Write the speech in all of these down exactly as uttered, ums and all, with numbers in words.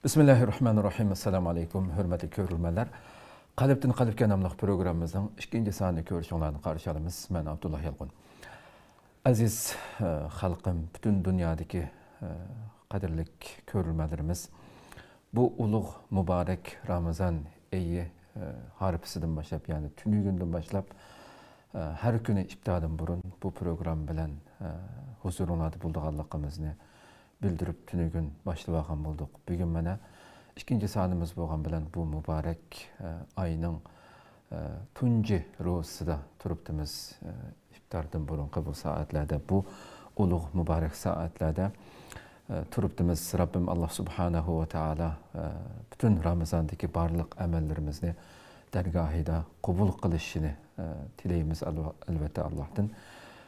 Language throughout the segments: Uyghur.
بىسمىللاھىررەھمانىررەھىم. ئەسسالامۇ ئەلەيكۇم، ھۆرمەتلىك كۆرۈرمەنلەر. قەلبتىن قەلبكە ناملىق پروگراممىمىزنىڭ ئىككىنچى سانىنى كۆرۈشۈڭلارنى قارشى ئالىمىز. مەن ئابدۇللا يالقۇن. ئەزىز، ئە، خەلقىم، پۈتۈن دۇنيادىكى، ئە، قەدىرلىك كۆرۈرمەنلىرىمىز، بۇ ئۇلۇغ مۇبارەك رامىزان ئېيى، ئە، ھارپىسىدىن باشلاپ، يەنى تۈنۈگۈندىن باشلاپ، ئە، ھەر كۈنى ئىپتاردىن بۇرۇن بۇ پروگرامما بىلەن، ئە، ھۇزۇرۇڭلاردا بولىدىغانلىقىمىزنى بىلدۈرۈپ، تۈنۈگۈن باشلىۋالغان بولدۇق. بۈگۈن مانا ئىككىنچى سانىمىز بولغان بىلەن بۇ مۇبارەك، ئە، ئاينىڭ، ئە، تۇنجى روزىسىدا تۇرۇپتىمىز. ئە، ئىپتاردىن بۇرۇنقى بۇ سائەتلەردە، بۇ ئۇلۇغ مۇبارەك سائەتلەردە، ئە، تۇرۇپتىمىز. رەببىم ئاللا سۇبھانەھۇ ۋە تائالا، ئە، پۈتۈن رامىزاندىكى بارلىق ئەمەللىرىمىزنى دەرگاھىدا قوبۇل قىلىشىنى، ئە، تىلەيمىز ئەلۋە-، ئەلۋەتتە ئاللاھتىن.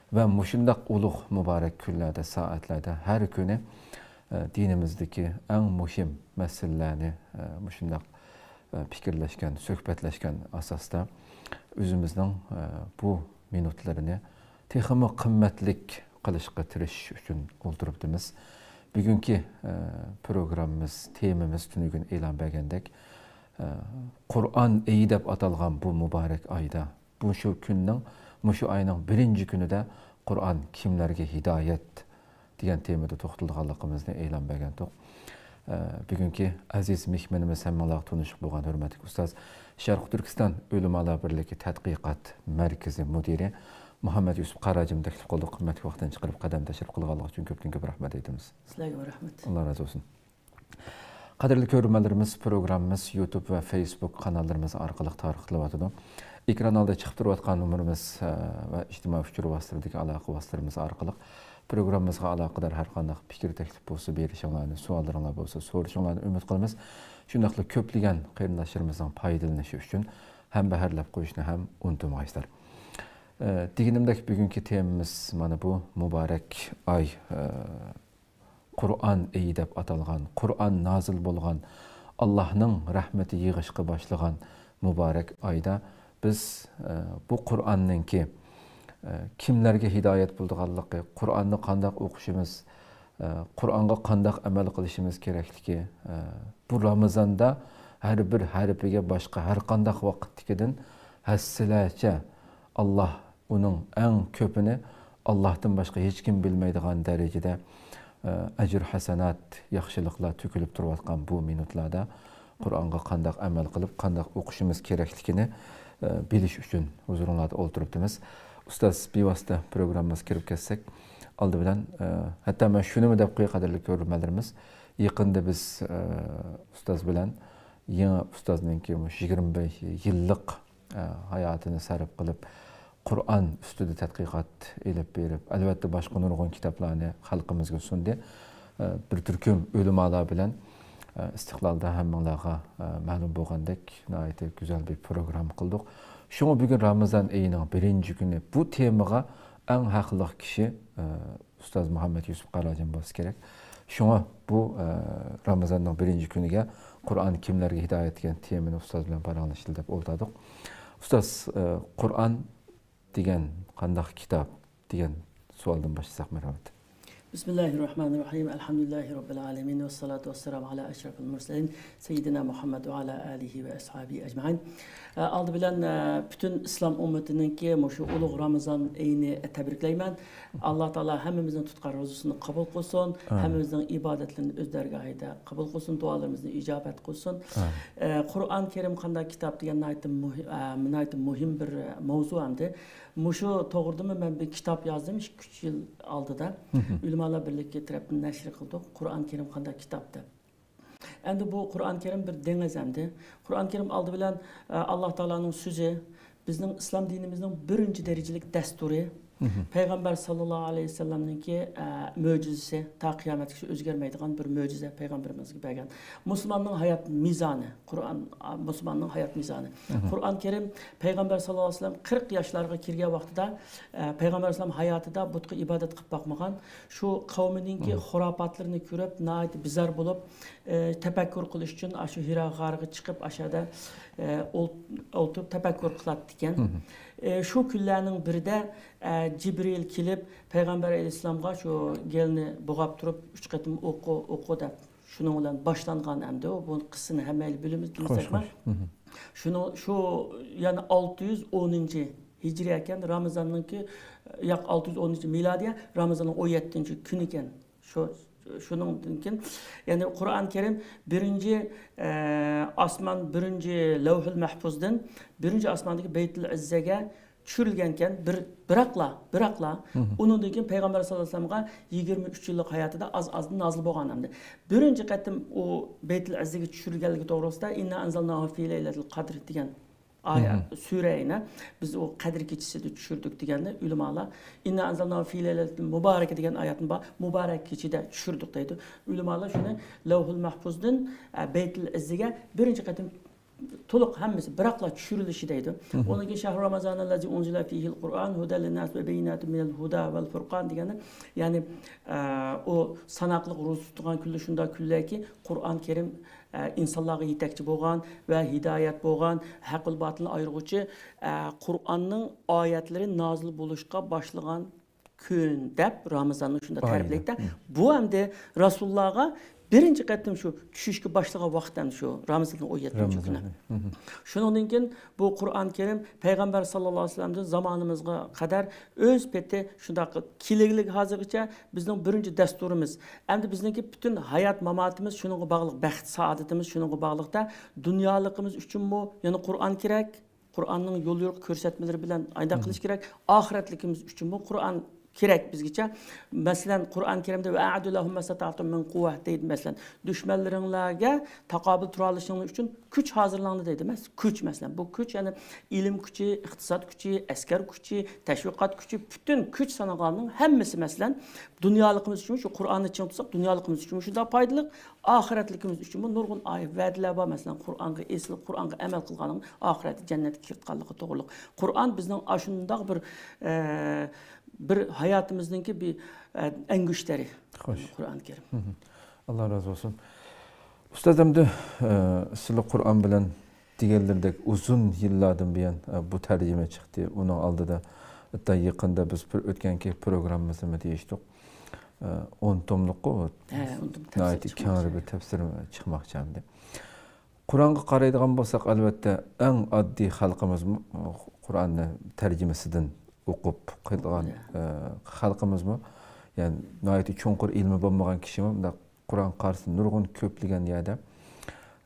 ۋە مۇشۇنداق ئۇلۇغ مۇبارەك كۈنلەردە، سائەتلەردە ھەر كۈنى، ئە، دىنىمىزدىكى ئەڭ مۇھىم مەسىلىلەرنى، ئە، مۇشۇنداق، ئە، پىكىرلەشكەن، سۆھبەتلەشكەن ئاساستا ئۆزىمىزنىڭ، ئە، بۇ مىنۇتلىرىنى تېخىمۇ قىممەتلىك قىلىشقا تىرىشىش ئۈچۈن ئولتۇرۇپتىمىز. بۈگۈنكى، ئە، پروگراممىمىز، تېمىمىز تۈنۈگۈن ئېلان بەرگەندەك، ئە، قۇرئان ئېيى دەپ ئاتالغان بۇ مۇبارەك ئايدا، مۇشۇ كۈننىڭ، مۇشۇ ئاينىڭ بىرىنچى كۈنىدە قۇرئان كىملەرگە ھىدايەت دېگەن تېمىدا توختىلىدىغانلىقىمىزنى ئېلان بەرگەنتۇق. ئە، بۈگۈنكى ئەزىز مېھمىنىمىز ھەممىڭلارغا تونۇشلۇق بولغان ھۆرمەتلىك ئۇستاز، شەرقىي تۈركىستان ئۆلىمالار بىرلىكى تەتقىقات مەركىزى مۇدىرى مۇھەممەد يۈسۈپ قاراجىمنى تەكلىپ قىلدۇق. قىممەتلىك ۋاقتىنى چىقىرىپ قەدەم تەشرىپ قىلغانلىقى ئۈچۈن كۆپتىن كۆپ رەھمەت ئېيتىمىز. سىلەرگىمۇ رەھمەت. ئاللا رازى بولسۇن. قەدىرلىك كۆرۈرمەنلىرىمىز، پروگراممىمىز يۇتۇب ۋە فېيسبۇك قاناللىرىمىز ئارقىلىق تارقىتىلىۋاتىدۇ. ئېكران ئالدىدا چىقىپ تۇرۇۋاتقان نومۇرىمىز، ئە، ۋە ئىجتىمائىي ئۇچۇر ۋاسىتىلىرىدىكى ئالاقە ۋاسىتىلىرىمىز ئارقىلىق پروگراممىمىزغا ئالاقىدار ھەر قانداق پىكىر، تەكلىپ بولسا بېرىشىڭلارنى، سوئاللىرىڭلار بولسا سورىشىڭلارنى ئۈمىد قىلىمىز. شۇنداقلا كۆپلىگەن قېرىنداشلىرىمىزنىڭ پايدىلىنىشى ئۈچۈن ھەمبەھىرلەپ قويۇشنى ھەم ئۇنتۇمىغايسىلەر. ئە، دېگىنىمدەك، بۈگۈنكى تېمىمىز مانا بۇ مۇبارەك ئاي، ئە، قۇرئان ئېيى دەپ ئاتالغان، قۇرئان نازىل بولغان، ئاللاھنىڭ رەھمىتى يېغىشقا باشلىغان مۇبارەك ئايدا بىز، ئە، بۇ قۇرئاننىڭكى، ئە، كىملەرگە ھىدايەت بولىدىغانلىقى، قۇرئاننى قانداق ئوقۇشىمىز، ئە، قۇرئانغا قانداق ئەمەل قىلىشىمىز كېرەكلىكى، ئە، بۇ رامىزاندا ھەر بىر ھەرپىگە باشقا ھەر قانداق ۋاقىتتىكىدىن ھەسسىلەرچە ئاللاھ ئۇنىڭ ئەڭ كۆپىنى ئاللاھتىن باشقا ھېچكىم بىلمەيدىغان دەرىجىدە، ئە، ئەجىر ھەسەنات، ياخشىلىقلار تۆكۈلۈپ تۇرۇۋاتقان بۇ مىنۇتلاردا قۇرئانغا قانداق ئەمەل قىلىپ، قانداق ئوقۇشىمىز كېرەكلىكىنى، ئە، بىلىش ئۈچۈن ھۇزۇرۇڭلاردا ئولتۇرۇپتىمىز. ئۇستاز، بىۋاسىتە پروگراممىمىزغا كىرىپ كەتسەك، ئالدى بىلەن، ئە، ھەتتا مەن شۇنىمۇ دەپ قوياي، قەدىرلىك كۆرۈرمەنلىرىمىز، يېقىندا بىز، ئە، ئۇستاز بىلەن يېڭى ئۇستازنىڭكى مۇشۇ يىگىرمە بەش يىللىق، ئە، ھاياتىنى سەرپ قىلىپ، قۇرئان ئۈستىدە تەتقىقات ئېلىپ بېرىپ، ئەلۋەتتە، باشقا نۇرغۇن كىتابلارنى خەلقىمىزگە سۇندى. ئە، بىر تۈركۈم ئۆلىمالار بىلەن، ئە، ئىستىقلالدا ھەممىڭلارغا، ئە، مەلۇم بولغاندەك، ناھايىتى گۈزەل بىر پروگرامما قىلدۇق. شۇڭا بۈگۈن رامىزان ئېيىنىڭ بىرىنچى كۈنى بۇ تېمىغا ئەڭ ھەقلىق كىشى، ئە، ئۇستاز مۇھەممەد يۈسۈپ قاراجىم بولسا كېرەك. شۇڭا بۇ، ئە، رامىزاننىڭ بىرىنچى كۈنىگە قۇرئان كىملەرگە ھىدايەت دېگەن تېمىنى ئۇستاز بىلەن پاراڭلىشايلى دەپ ئولتۇردۇق. ئۇستاز، ئە، قۇرئان دېگەن قانداق كىتاب دېگەن سوئالدىن باشلىساق مەرھەمەت. بىسمىللاھىررەھمانىررەھىم. ئەلھەمدۇلىللاھى رەببىل ئالەمىن. ۋەسسالاتۇ ۋەسسالامۇ ئەلا ئەشرەفىل مۇرسەلىن. سەييىدىنا مۇھەممەد ۋە ئەلا ئالىھى ۋە ئەسھابىھى ئەجمەئىن. ئە، ئالدى بىلەن، ئە، پۈتۈن ئىسلام ئۈممىتىنىڭكى مۇشۇ ئۇلۇغ رامىزان ئېيىنى تەبرىكلەيمەن. ئاللا تائالا ھەممىمىزنىڭ تۇتقان روزىسىنى قوبۇل قىلسۇن، ئامىن. ھەممىمىزنىڭ ئىبادەتلىرىنى ئۆز دەرگاھىدا قوبۇل قىلسۇن، دۇئالىرىمىزنى ئىجابەت قىلسۇن. ئامىن. ئە، قۇرئان كەرىم قانداق كىتاب دېگەن ناھايىتى مۇھىم، ئە، ناھايىتى مۇھىم بىر، ئە، مەۋزۇ ئەمدى. مۇشۇ توغرىدىمۇ مەن بىر كىتاب يازدىم ئىككى، ئۈچ يىل ئالدىدا. مھم. ئۆلىمالار بىرلىكى تەرەپتىن نەشر قىلدۇق، قۇرئان كەرىم قانداق كىتاب دەپ. ئەمدى بۇ قۇرئان كەرىم بىر دېڭىز ئەمدى. قۇرئان كەرىم ئالدى بىلەن، ئە، ئاللا تائالانىڭ سۆزى، بىزنىڭ ئىسلام دىنىمىزنىڭ بىرىنچى دەرىجىلىك دەستۇرى، مھم. پەيغەمبەر ساللاللاھۇ ئەلەيھى ۋەسەللەمنىڭكى، ئە، مۆجىزىسى، تا قىيامەتكىچە ئۆزگەرمەيدىغان بىر مۆجىزە پەيغەمبىرىمىزگە بەرگەن. مۇسۇلماننىڭ ھايات مىزانى، قۇرئان، ئا، مۇسۇلماننىڭ ھايات مىزانى. مھم. قۇرئان كەرىم پەيغەمبەر ساللاللاھۇ ئەلەيھى ۋەسەللەم قىرىق ياشلارغا كىرگەن ۋاقتىدا، ئە، پەيغەمبەر ئەلەيھىسسالام ھاياتىدا بۇتقا ئىبادەت قىلىپ باقمىغان. شۇ قەۋمىنىڭكى مھم. خۇراپاتلىرىنى كۆرۈپ، ناھايىتى بىزار بولۇپ، ئە، تەپەككۇر قىلىش ئۈچۈن ئاشۇ ھىرا غارىغا چىقىپ، ئاشۇ يەردە، ئە، ئول-، ئولتۇرۇپ تەپەككۇر قىلاتتىكەن. مھم. ئە، شۇ كۈنلەرنىڭ بىرىدە، ئە، جىبرىئىل كېلىپ، پەيغەمبەر ئەلەيھىسسالامغا شۇ گېلىنى بۇغاپ تۇرۇپ، ئۈچ قېتىم ئوقۇ، ئوقۇ دەپ شۇنىڭ بىلەن باشلانغان ئەمدى ئۇ. بۇ قىسسىنى ھەممەيلى بىلىمىز، بىلمىسەكمۇ. شۇنىڭ، شۇ، يەنى ئالتە يۈز ئونىنچى ھىجرىي ئىكەن، رامىزاننىڭكى، ياق، ئالتە يۈز ئونىنچى مىلادىيە، رامىزاننىڭ ئون يەتتىنچى كۈنى ئىكەن. شۇ، شۇنىڭدىن كېيىن، يەنى قۇرئان كەرىم بىرىنچى، ئە، ئاسمان، بىرىنچى لەۋھۇل مەھپۇزدىن بىرىنچى ئاسماندىكى بەيتۇل ئىززەگە چۈشۈرۈلگەنكەن، بىر، بىراقلا، بىراقلا، ئۇنىڭدىن كېيىن پەيغەمبەر ساللاللاھۇ ئەلەيھى ۋەسەللەمغا يىگىرمە ئۈچ يىللىق ھاياتىدا ئاز-ئازدىن نازىل بولغان ئەمدى. بىرىنچى قېتىم ئۇ بەيتۇل ئىززىگە چۈشۈرۈلگەنلىكى توغرىسىدا، ئىننا ئەنزەلناھۇ فى لەيلەتىل قەدر دېگەن ئايە، سۈرەينى بىز ئۇ قەدىر كېچىسىدە چۈشۈردۇق دېگەندە ئۆلىمالار، ئىننا ئەنزەلناھۇ فى لەيلەتىل مۇبارەكە دېگەن ئايەتمۇ بار، مۇبارەك كېچىدە چۈشۈردۇق دەيدۇ. ئۆلىمالار شۇنى لەۋھۇل مەھپۇزدىن، ئە، بەيتۇل ئىززىگە بىرىنچى قېتىم تولۇق ھەممىسى بىراقلا چۈشۈرۈلۈشى دەيدۇ. ئۇنىڭ كېيىن شەھرۇ رامازانەللەزى ئۇنزىلە فىھىل قۇرئان ھۇدەللىنناس ۋە بەييىناتىن مىنەل ھۇدا ۋەل فۇرقان دېگەندە، يەنى، ئە، ئۇ ساناقلىق روزا تۇتقان كۈنلەر شۇنداق كۈنلەركى، قۇرئان كەرىم، ئە، ئىنسانلارغا يېتەكچى بولغان ۋە ھىدايەت بولغان، ھەق ۋە باتىلنى ئايرىغۇچى، ئە، قۇرئاننىڭ ئايەتلىرى نازىل بولۇشقا باشلىغان كۈن دەپ رامىزاننى شۇنداق تەرىپلەيدۇ. بۇ ئەمدى رەسۇلۇللاغا بىرىنچى قېتىم شۇ چۈشۈشكە باشلىغان ۋاقىت ئەمدى شۇ رامىزاننىڭ ئون يەتتىنچى كۈنى. شۇنىڭدىن كېيىن بۇ قۇرئان كەرىم پەيغەمبەر ساللاللاھۇ ئەلەيھى ۋەسەللەمدىن زامانىمىزغا قەدەر ئۆز پېتى شۇنداق كېلىگلىك ھازىرغىچە بىزنىڭ بىرىنچى دەستۇرىمىز. ئەمدى بىزنىڭكى پۈتۈن ھايات ماماتىمىز شۇنىڭغا باغلىق، بەخت سائادىتىمىز شۇنىڭغا باغلىقتا. دۇنيالىقىمىز ئۈچۈنمۇ يەنە قۇرئان كېرەك. قۇرئاننىڭ يول يورۇق كۆرسەتمىلىرى بىلەن قانداق قىلىش كېرەك؟ ئاخىرەتلىكىمىز ئۈچۈنمۇ قۇرئان كېرەك بىزگىچە. مەسىلەن، قۇرئان كەرىمدە ۋە ئەئىدۇ لەھۇم مەستەتەتۇم مىن قۇۋۋە دەيدۇ. مەسىلەن، دۈشمەنلىرىڭلارغا تاقابىل تۇرالىشىڭلار ئۈچۈن كۈچ ھازىرلاڭلار دەيدۇ. مەس-، كۈچ، مەسىلەن، بۇ كۈچ، يەنى ئىلىم كۈچى، ئىقتىساد كۈچى، ئەسكەر كۈچى، تەشۋىقات كۈچى، پۈتۈن كۈچ سانىغاننىڭ ھەممىسى، مەسىلەن، دۇنيالىقىمىز ئۈچۈن، شۇ قۇرئاننى چىڭ تۇتساق، دۇنيالىقىمىز ئۈچۈن شۇنداق پايدىلىق، ئاخىرەتلىكىمىز ئۈچۈنمۇ نۇرغۇن ئايەت، ۋەدىلەر بار. مەسىلەن، قۇرئانغا ئېسىلىپ، قۇرئانغا ئەمەل قىلغاننىڭ ئاخىرەتتە جەننەتكە كىرىدىغانلىقى توغرۇلۇق. قۇرئان بىزنىڭ ئاشۇنداق بىر، ئە، بىر ھاياتىمىزنىڭكى بىر، ئە، ئەڭگۈشتەرى. خوش. قۇرئان كەرىم. ئاللا رازى بولسۇن. ئۇستاز، ئەمدى، ئە، سىلى قۇرئان بىلەن دېگەنلىرىدەك ئۇزۇن يىللاردىن بۇيان، ئە، بۇ تەرجىمە چىقتى. ئۇنىڭ ئالدىدا، ھەتتا يېقىندا بىز بىر ئۆتكەنكى پروگراممىمىزدىمۇ دېيىشتۇق. ئە، ئون توملۇققۇ، ھە، ئون توم ناھايىتى تەپسىر كەڭرى چىقماقچى. بىر تەپسىر چىقماقچى ئەمدى. قۇرئانغا قارايدىغان بولساق، ئەلۋەتتە، ئەڭ ئاددىي خەلقىمىزمۇ قۇرئاننى تەرجىمىسىدىن ئوقۇپ قىلغان، ھە. ئە، خەلقىمىزمۇ، يەنى ناھايىتى چوڭقۇر ئىلمى بولمىغان كىشىمۇ مۇنداق قۇرئان قارىسا نۇرغۇن كۆپلىگەن يەردە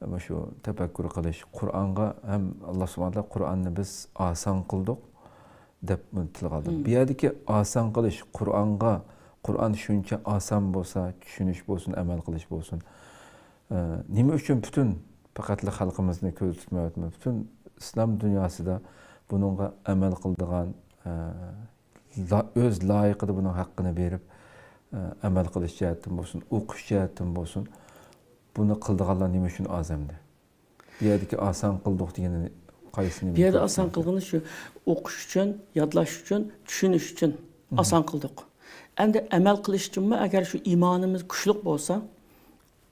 مۇشۇ تەپەككۇر قىلىش، قۇرئانغا ھەم ئاللا سۇبھانەھۇ ۋە تائالا قۇرئاننى بىز ئاسان قىلدۇق دەپ بۇنى تىلغا ئالدى. بۇ يەردىكى ئاسان قىلىش، قۇرئانغا، قۇرئان شۇنچە ئاسان بولسا، چۈشىنىش بولسۇن، ئەمەل قىلىش بولسۇن. ئە، نېمە ئۈچۈن پۈتۈن پەقەتلا خەلقىمىزنى كۆزدە تۇتمايۋاتىمىز؟ پۈتۈن ئىسلام دۇنياسىدا بۇنىڭغا ئەمەل قىلىدىغان، ئە، لا-، ئۆز لايىقىدا بۇنىڭ ھەققىنى بېرىپ، ئە، ئەمەل قىلىش جەھەتتىن بولسۇن، ئوقۇش جەھەتتىن بولسۇن، بۇنى قىلىدىغانلار نېمە ئۈچۈن ئاز ئەمدى؟ بۇ يەردىكى ئاسان قىلدۇق دېگىنىنى قايسىنى؟ بۇ يەردە ئاسان قىلغىنى شۇ، ئوقۇش ئۈچۈن، يادلاش ئۈچۈن، چۈشىنىش ئۈچۈن ئاسان قىلدۇق. ئەمدى ئەمەل قىلىش ئۈچۈنمۇ، ئەگەر شۇ ئىمانىمىز كۈچلۈك بولسا،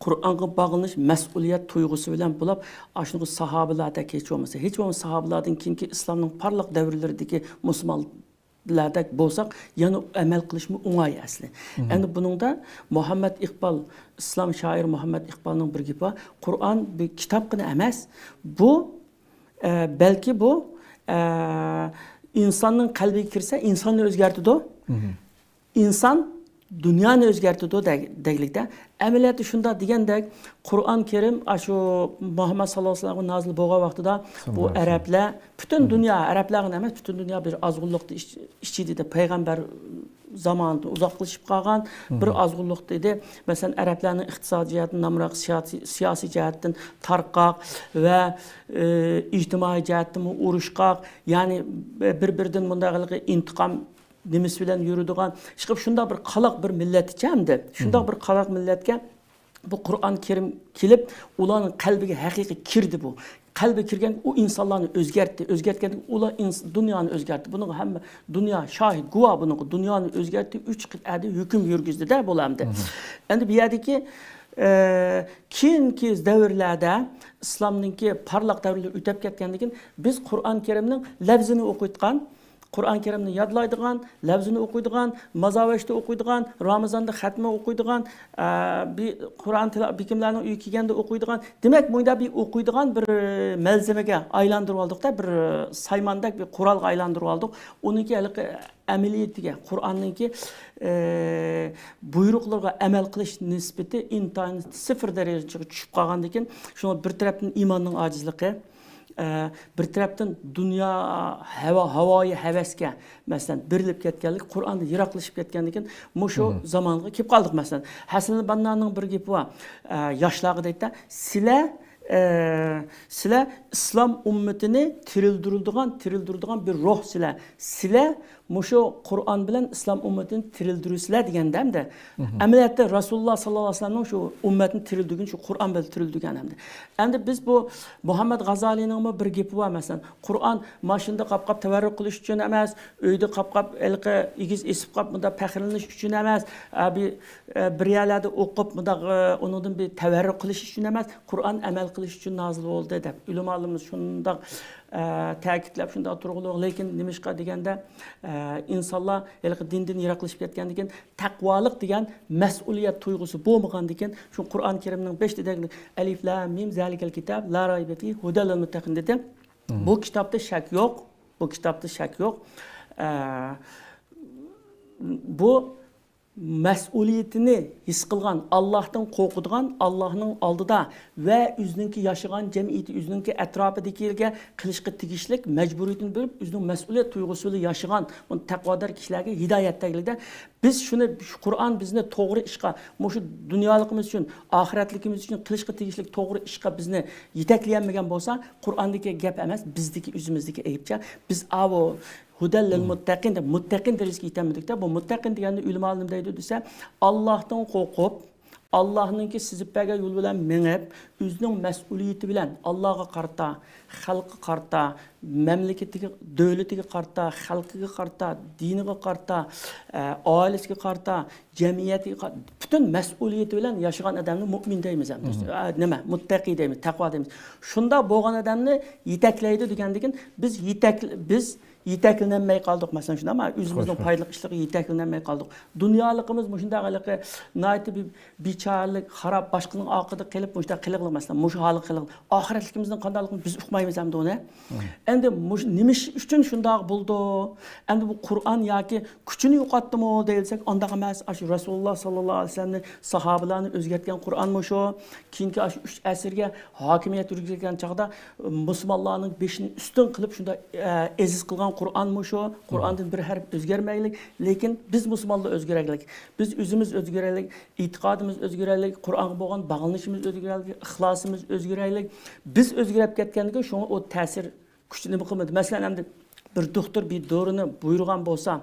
قۇرئانغا باغلىنىش مەسئۇلىيەت تۇيغۇسى بىلەن بولۇپ، ئاشۇنىڭغا ساھابىلاردەك ھېچ بولمىسا، ھېچ بولمىسا ساھابىلاردىن كېيىنكى ئىسلامنىڭ پارلاق دەۋرلىرىدىكى مۇسۇلمانلاردەك بولساق، يەنە ئەمەل قىلىشمۇ ئوڭاي ئەسلى. ئەمدى بۇنىڭدا مۇھەممەد ئىقبال، ئىسلام شائىرى مۇھەممەد ئىقبالنىڭ بىر گېپى بار، قۇرئان بىر كىتابقىنا ئەمەس، بۇ، ئە، بەلكى بۇ، ئە، ئىنساننىڭ قەلبىگە كىرسە، ئىنساننى ئۆزگەرتىدۇ. ئىنسان دۇنيانى ئۆزگەرتىدۇ دەگ-، دەگلىكتە. ئەمەلىيەتتە شۇنداق دېگەندەك، قۇرئان كەرىم ئاشۇ مۇھەممەد ساللاللاھۇ ئەلەيھى ۋەسەللەمگە نازىل بولغان ۋاقتىدا بۇ ئەرەبلەر، پۈتۈن دۇنيا، ئەرەبلەرگە ئەمەس، پۈتۈن دۇنيا بىر ئازغۇنلۇقتا ئىچ-، ئىچىدە پەيغەمبەر زامانىدا ئۇزاقلىشىپ قالغان بىر ئازغۇنلۇقتا ئىدى. مەسىلەن، ئەرەبلەرنىڭ ئىقتىسادىي جەھەتتىن نامراق، سىياسىي، سىياسىي جەھەتتىن تارقاق ۋە، ئى، ئىجتىمائىي جەھەتتىنمۇ ئۇرۇشقاق، يەنى بىر-بىرىدىن مۇنداق ھېلىقى ئىنتىقام نېمىسى بىلەن يۈرىدىغان، ئىشقىلىپ شۇنداق بىر قالاق بىر مىللەتكە ئەمدى، شۇنداق بىر قالاق مىللەتكە بۇ قۇرئان كەرىم كېلىپ، ئۇلارنىڭ قەلبىگە ھەقىقىي كىردى بۇ. قەلبىگە كىرگەن ئۇ ئىنسانلارنى ئۆزگەرتتى. ئۆزگەرتكەندىن كېيىن ئۇلار ئىنس-، دۇنيانى ئۆزگەرتتى. بۇنىڭغا ھەممە دۇنيا شاھىت، گۇۋاھ بۇنىڭغا. دۇنيانى ئۆزگەرتتى، ئۈچ قىتئەدە ھۆكۈم يۈرگۈزدى-دە بۇلار ئەمدى. ئەمدى بۇ يەردىكى، ئە، كېيىنكى دەۋرلەردە، ئىسلامنىڭكى پارلاق دەۋرلىرى ئۆتۈپ كەتكەندىن كېيىن، بىز قۇرئان كەرىمنىڭ لەۋزىنى ئوقۇيتقان، قۇرئان كەرىمنى يادلايدىغان، لەۋزىنى ئوقۇيدىغان، مازاۋەشتە ئوقۇيدىغان، رامىزاندا خەتمە ئوقۇيدىغان، ئە، بى-، قۇرئان تىلا-، بىكىملەرنىڭ ئۆيىگە كەلگەندە ئوقۇيدىغان. دېمەك، مۇنداق بىر ئوقۇيدىغان بىر مەلزىمىگە ئايلاندۇرۇۋالدۇق-دە، بىر سايماندەك بىر قورالغا ئايلاندۇرۇۋالدۇق. ئۇنىڭكى ھېلىقى ئەمەلىيىتىگە، قۇرئاننىڭكى، ئە، بۇيرۇقلىرىغا ئەمەل قىلىش نىسبىتى ئىنتايىن سىفىر دەرىجىگە چۈشۈپ قالغاندىكىن، شۇڭا بىر تەرەپتىن ئىماننىڭ ئاجىزلىقى، ئە، بىر تەرەپتىن دۇنيا ھەۋا، ھاۋايى ھەۋەسكە، مەسىلەن، بېرىلىپ كەتكەنلىك، قۇرئاندىن يىراقلىشىپ كەتكەندىكىن، مۇشۇ زامانغا كېلىپ قالدۇق. مەسىلەن، ھەسەن بەننانىڭ بىر گېپى بار، ئە، ياشلارغا دەيدۇ، سىلەر، ئە، سىلەر ئىسلام ئۈممىتىنى تىرىلدۈرىدىغان، تىرىلدۈرىدىغان بىر روھ سىلەر. سىلەر مۇشۇ قۇرئان بىلەن ئىسلام ئۈممىتىنى تىرىلدۈرىسىلەر دېگەندە، ئەمدى ئەمەلىيەتتە رەسۇلۇللا ساللاللاھۇ ئەلەيھى ۋەسەللەمنىڭ شۇ ئۈممەتنى تىرىلدۈرگىنى شۇ قۇرئان بىلەن تىرىلدۈرگەن ئەمدى. ئەمدى بىز بۇ مۇھەممەد غازالىنىڭمۇ بىر گېپى بار، مەسىلەن، قۇرئان ماشىنىدا قاپقاپ تەۋەررۇك قىلىش ئۈچۈن ئەمەس، ئۆيدە قاپقاپ ھېلىقى ئېگىز ئېسىپ قاپ مۇنداق پەخىرلىنىش ئۈچۈن ئەمەس، ئە، بىر، ئە، بىر يەرلەردە ئوقۇپ مۇنداق، ئە، ئۇنىڭدىن بىر تەۋەررۇك قىلىش ئۈچۈن ئەمەس، قۇرئان ئەمەل قىلىش ئۈچۈن نازىل بولدى دەپ ئۆلىمالىرىمىز شۇنداق، ئە، تەكىتلەپ شۇنداق تۇرغۇلۇق. لېكىن نېمىشقا دېگەندە، ئە، ئىنسانلار ھېلىقى دىندىن يىراقلىشىپ كەتكەندىن كېيىن تەقۋالىق دېگەن مەسئۇلىيەت تۇيغۇسى بولمىغاندىن كېيىن، شۇ قۇرئان كەرىمنىڭ بەشتە دەگىلى، ئەلىف لام مىم زالىكەل كىتاب لا رايبە فىھ ھۇدەل لىل مۇتتەقىن دېدى. بۇ كىتابتا شەك يوق. بۇ كىتابتا شەك يوق. ئە، بۇ مەسئۇلىيىتىنى ھېس قىلغان، ئاللاھتىن قورقىدىغان، ئاللاھنىڭ ئالدىدا ۋە ئۆزىنىڭكى ياشىغان جەمئىيىتى، ئۆزىنىڭكى ئەتراپىدىكىلەرگە قىلىشقا تېگىشلىك مەجبۇرىيىتىنى بىلىپ، ئۆزىنىڭ مەسئۇلىيەت تۇيغۇسى بىلەن ياشىغان، بۇ تەقۋادار كىشىلەرگە ھىدايەت دەيلىدە. بىز شۇنى، شۇ قۇرئان بىزنى توغرا ئىشقا، مۇشۇ دۇنيالىقىمىز ئۈچۈن، ئاخىرەتلىكىمىز ئۈچۈن قىلىشقا تېگىشلىك توغرا ئىشقا بىزنى يېتەكلىيەلمىگەن بولسا، قۇرئاندىكى گەپ ئەمەس، بىزدىكى، ئۆزىمىزدىكى ئەيىبچە. بىز ئاۋۇ ھۇدەل لىل مۇتتەقىن دەپ، مۇتتەقىن دەرىجىسىگە يېتەلمىدۇق-تە. بۇ مۇتتەقىن دېگەندە ئۆلىمالار نېمە دەيدۇ دېسە، ئاللاھتىن قورقۇپ، ئاللاھنىڭكى سىزىپ بەرگەن يول بىلەن مېڭىپ، ئۆزىنىڭ مەسئۇلىيىتى بىلەن ئاللاھقا قارىتا، خەلققە قارىتا، مەملىكىتىگە، دۆلىتىگە قارىتا، خەلقىگە قارىتا، دىنىغا قارىتا، ئە، ئائىلىسىگە قارىتا، جەمئىيەتكە قارىتا، پۈتۈن مەسئۇلىيىتى بىلەن ياشىغان ئادەمنى مۇئمىن دەيمىز ئەمدى. ئە، نېمە؟ مۇتتەقى دەيمىز، تەقۋا دەيمىز. شۇنداق بولغان ئادەمنى يېتەكلەيدۇ دېگەندىكىن، بىز يېتەك-، بىز يېتەكلىنەلمەي قالدۇق، مەسىلەن، شۇنداقمۇ؟ ئۆزىمىزنىڭ پايدىلىق ئىشلىرىغا يېتەكلىنەلمەي قالدۇق. دۇنيالىقىمىز مۇشۇنداق ھېلىقى ناھايىتى بىر بىچارىلىك، خاراب، باشقىنىڭ ئارقىدا قېلىپ، مۇشۇنداق قېلىغلى، مەسىلەن، مۇشۇ ھالغا قېلىغلى. ئاخىرەتلىكىمىزنىڭ قانداقلىقىنى بىز ئۇقمايمىز ئەمدى ئۇنى. ئەمدى مۇشۇ نېمە ئىش ئۈچۈن شۇنداق بولدى؟ ئەمدى بۇ قۇرئان ياكى كۈچىنى يوقاتتىمۇ دېسەك، ئانداق ئەمەس. ئاشۇ رەسۇلۇللا ساللاللاھۇ ئەلەيھى ۋەسەللەمنى، ساھابىلارنى ئۆزگەرتكەن قۇرئانمۇ شۇ. كېيىنكى ئاشۇ ئۈچ ئەسىرگە ھاكىمىيەت يۈرگۈزگەن چاغدا، مۇسۇلمانلارنىڭ بېشىنى ئۈستۈن قىلىپ شۇنداق، ئە، ئەزىز قىلغان قۇرئانمۇ شۇ. قۇرئاندىن بىر ھەرپ ئۆزگەرمەيلى. لېكىن بىز مۇسۇلمانلار ئۆزگىرەيلى. بىز ئۆزىمىز ئۆزگىرەيلى. ئېتىقادىمىز ئۆزگىرەيلى. قۇرئانغا بولغان باغلىنىشىمىز ئۆزگىرەيلى. ئىخلاسىمىز ئۆزگىرەيلى. بىز ئۆزگىرىپ كەتكەندىكىن شۇڭا ئۇ تەسىر كۈچى نېمە قىلمىدى؟ مەسىلەن، ئەمدى بىر دوختۇر بىر دورىنى بۇيرۇغان بولسا،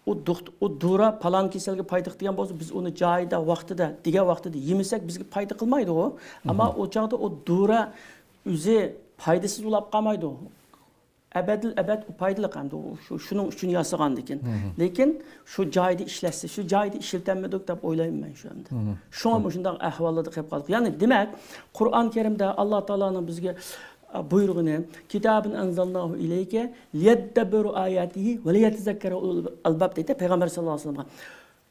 ئۇ دوخت-، ئۇ دورا پالان كېسەلگە پايدىلىق دېگەن بولسا، بىز ئۇنى جايىدا، ۋاقتىدا، دېگەن ۋاقتىدا يېمىسەك، بىزگە پايدا قىلمايدۇ ئۇ. ئەمما ئۇ چاغدا ئۇ دورا ئۆزى پايدىسىز بولاپ قالمايدۇ. ئەبەدىل ئەبەد ئۇ پايدىلىق ئەمدى ئۇ شۇ، شۇنىڭ ئۈچۈن ياسىغاندىكىن. لېكىن شۇ جايىدا ئىشلەتسە، شۇ جايدا ئىشلىتەلمىدۇق دەپ ئويلايمەن مەن شۇ ئەمدى. شۇڭا مۇشۇنداق ئەھۋاللاردا قېلىپ قالدۇق. يەنى دېمەك، قۇرئان كەرىمدە ئاللا تائالانىڭ بىزگە بۇيرۇغىنى، كىتابىن ئەنزەلناھۇ ئىلەيكە لىيەددەببەرۇ ئاياتىھى ۋە لىيەتەزەككەرە ئۇلۇل ئەلباب دەيدۇ پەيغەمبەر ساللاللاھۇ ئەلەيھى ۋەسەللەمگە.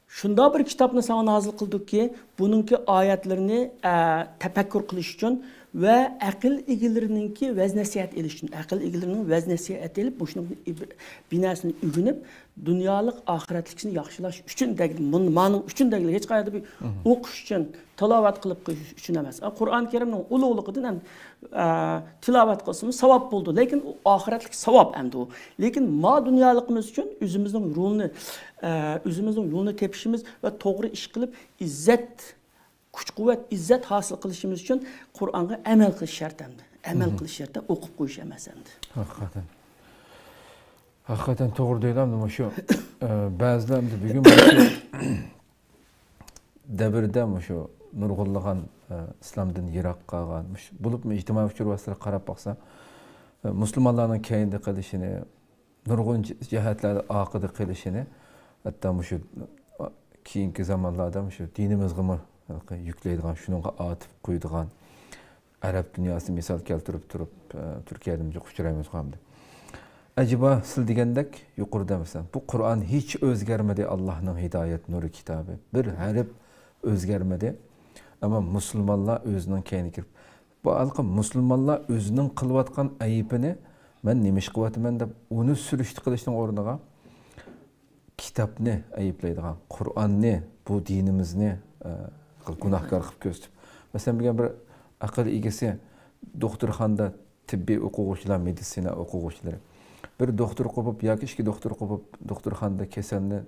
شۇنداق بىر كىتابنى ساڭا نازىل قىلدۇقكى، بۇنىڭكى ئايەتلىرىنى، ئە، تەپەككۇر قىلىش ئۈچۈن ۋە ئەقىل ئىگىلىرىنىڭكى ۋەز نەسىھەت ئېلىش ئۈچۈن. ئەقىل ئىگىلىرىنىڭ ۋەز نەسىھەت ئېلىپ، مۇشۇنىڭ بىناسىنى ئۆگىنىپ، دۇنيالىق ئاخىرەتلىكىنى ياخشىلاش ئۈچۈن دەگىلى، مۇن-، مانىڭ ئۈچۈن دەگىلى، ھېچقايەردە بىر ئوقۇش ئۈچۈن، تىلاۋەت قىلىپ قويۇش ئۈچۈن ئەمەس. قۇرئان كەرىمنىڭ ئۇلۇغلۇقىدىن ھەم، ئە، تىلاۋەت قىلسىمۇ ساۋاب بولىدۇ. لېكىن ئۇ ئاخىرەتلىك ساۋاب ئەمدى ئۇ. لېكىن ما دۇنيالىقىمىز ئۈچۈن ئۆزىمىزنىڭ يولىنى، ئە، ئۆزىمىزنىڭ يولىنى تېپىشىمىز ۋە توغرا ئىش قىلىپ، ئىززەت، كۈچ-قۇۋۋەت، ئىززەت ھاسىل قىلىشىمىز ئۈچۈن قۇرئانغا ئەمەل قىلىش شەرت ئەمدى. ئەمەل قىلىش شەرت، ئوقۇپ قويۇش ئەمەس ئەمدى. ھەقىقەتەن. ھەقىقەتەن توغرا دەيدۇ ئەمدى مۇشۇ، ئە، بەزىلەر ئەمدى بۈگۈن مۇشۇ دەۋردە مۇشۇ نۇرغۇنلىغان، ئە، ئىسلامدىن يىراق قالغان، مۇش-، بولۇپمۇ ئىجتىمائىي ئۇچۇر ۋاسىتىلىرىگە قاراپ باقسا، ئە، مۇسۇلمانلارنىڭ كەينىدە قېلىشىنى، نۇرغۇن جە-، جەھەتلەردە ئارقىدا قېلىشىنى، ھەتتا مۇشۇ، ئە، كېيىنكى زامانلاردا مۇشۇ دىنىمىزغىمۇ يۈكلەيدىغان، شۇنىڭغا ئاتىپ قويىدىغان، ئەرەب دۇنياسى مىسال كەلتۈرۈپ تۇرۇپ، ئە، تۈركىيەدىمۇ جىق ئۇچرايمىز ئەمدى. ئەجەبا، سىز دېگەندەك يۇقىرىدا مەسىلەن، بۇ قۇرئان ھېچ ئۆزگەرمىدى، ئاللاھنىڭ ھىدايەت نۇرى كىتابى. بىر ھەرپ ئۆزگەرمىدى. ئەمما مۇسۇلمانلار ئۆزىنىڭ كەينىگە كىرىپ، بۇ ھالقا مۇسۇلمانلار ئۆزىنىڭ قىلىۋاتقان ئەيىبىنى مەن نېمە ئىش قىلىۋاتىمەن دەپ ئۇنى سۈرۈشتە قىلىشنىڭ ئورنىغا كىتابنى ئەيىبلەيدىغان، قۇرئاننى، بۇ دىنىمىزنى، ئە، گۇناھكار قىلىپ كۆرسىتىپ. مەسىلەن، بۈگۈن بىر ئەقىل ئىگىسى دوختۇرخانىدا تېببىي ئوقۇغۇچىلار، مېدىتسىنا ئوقۇغۇچىلىرى. بىر دوختۇر قوپۇپ ياكى ئىككى دوختۇر قوپۇپ دوختۇرخانىدا كېسەلنى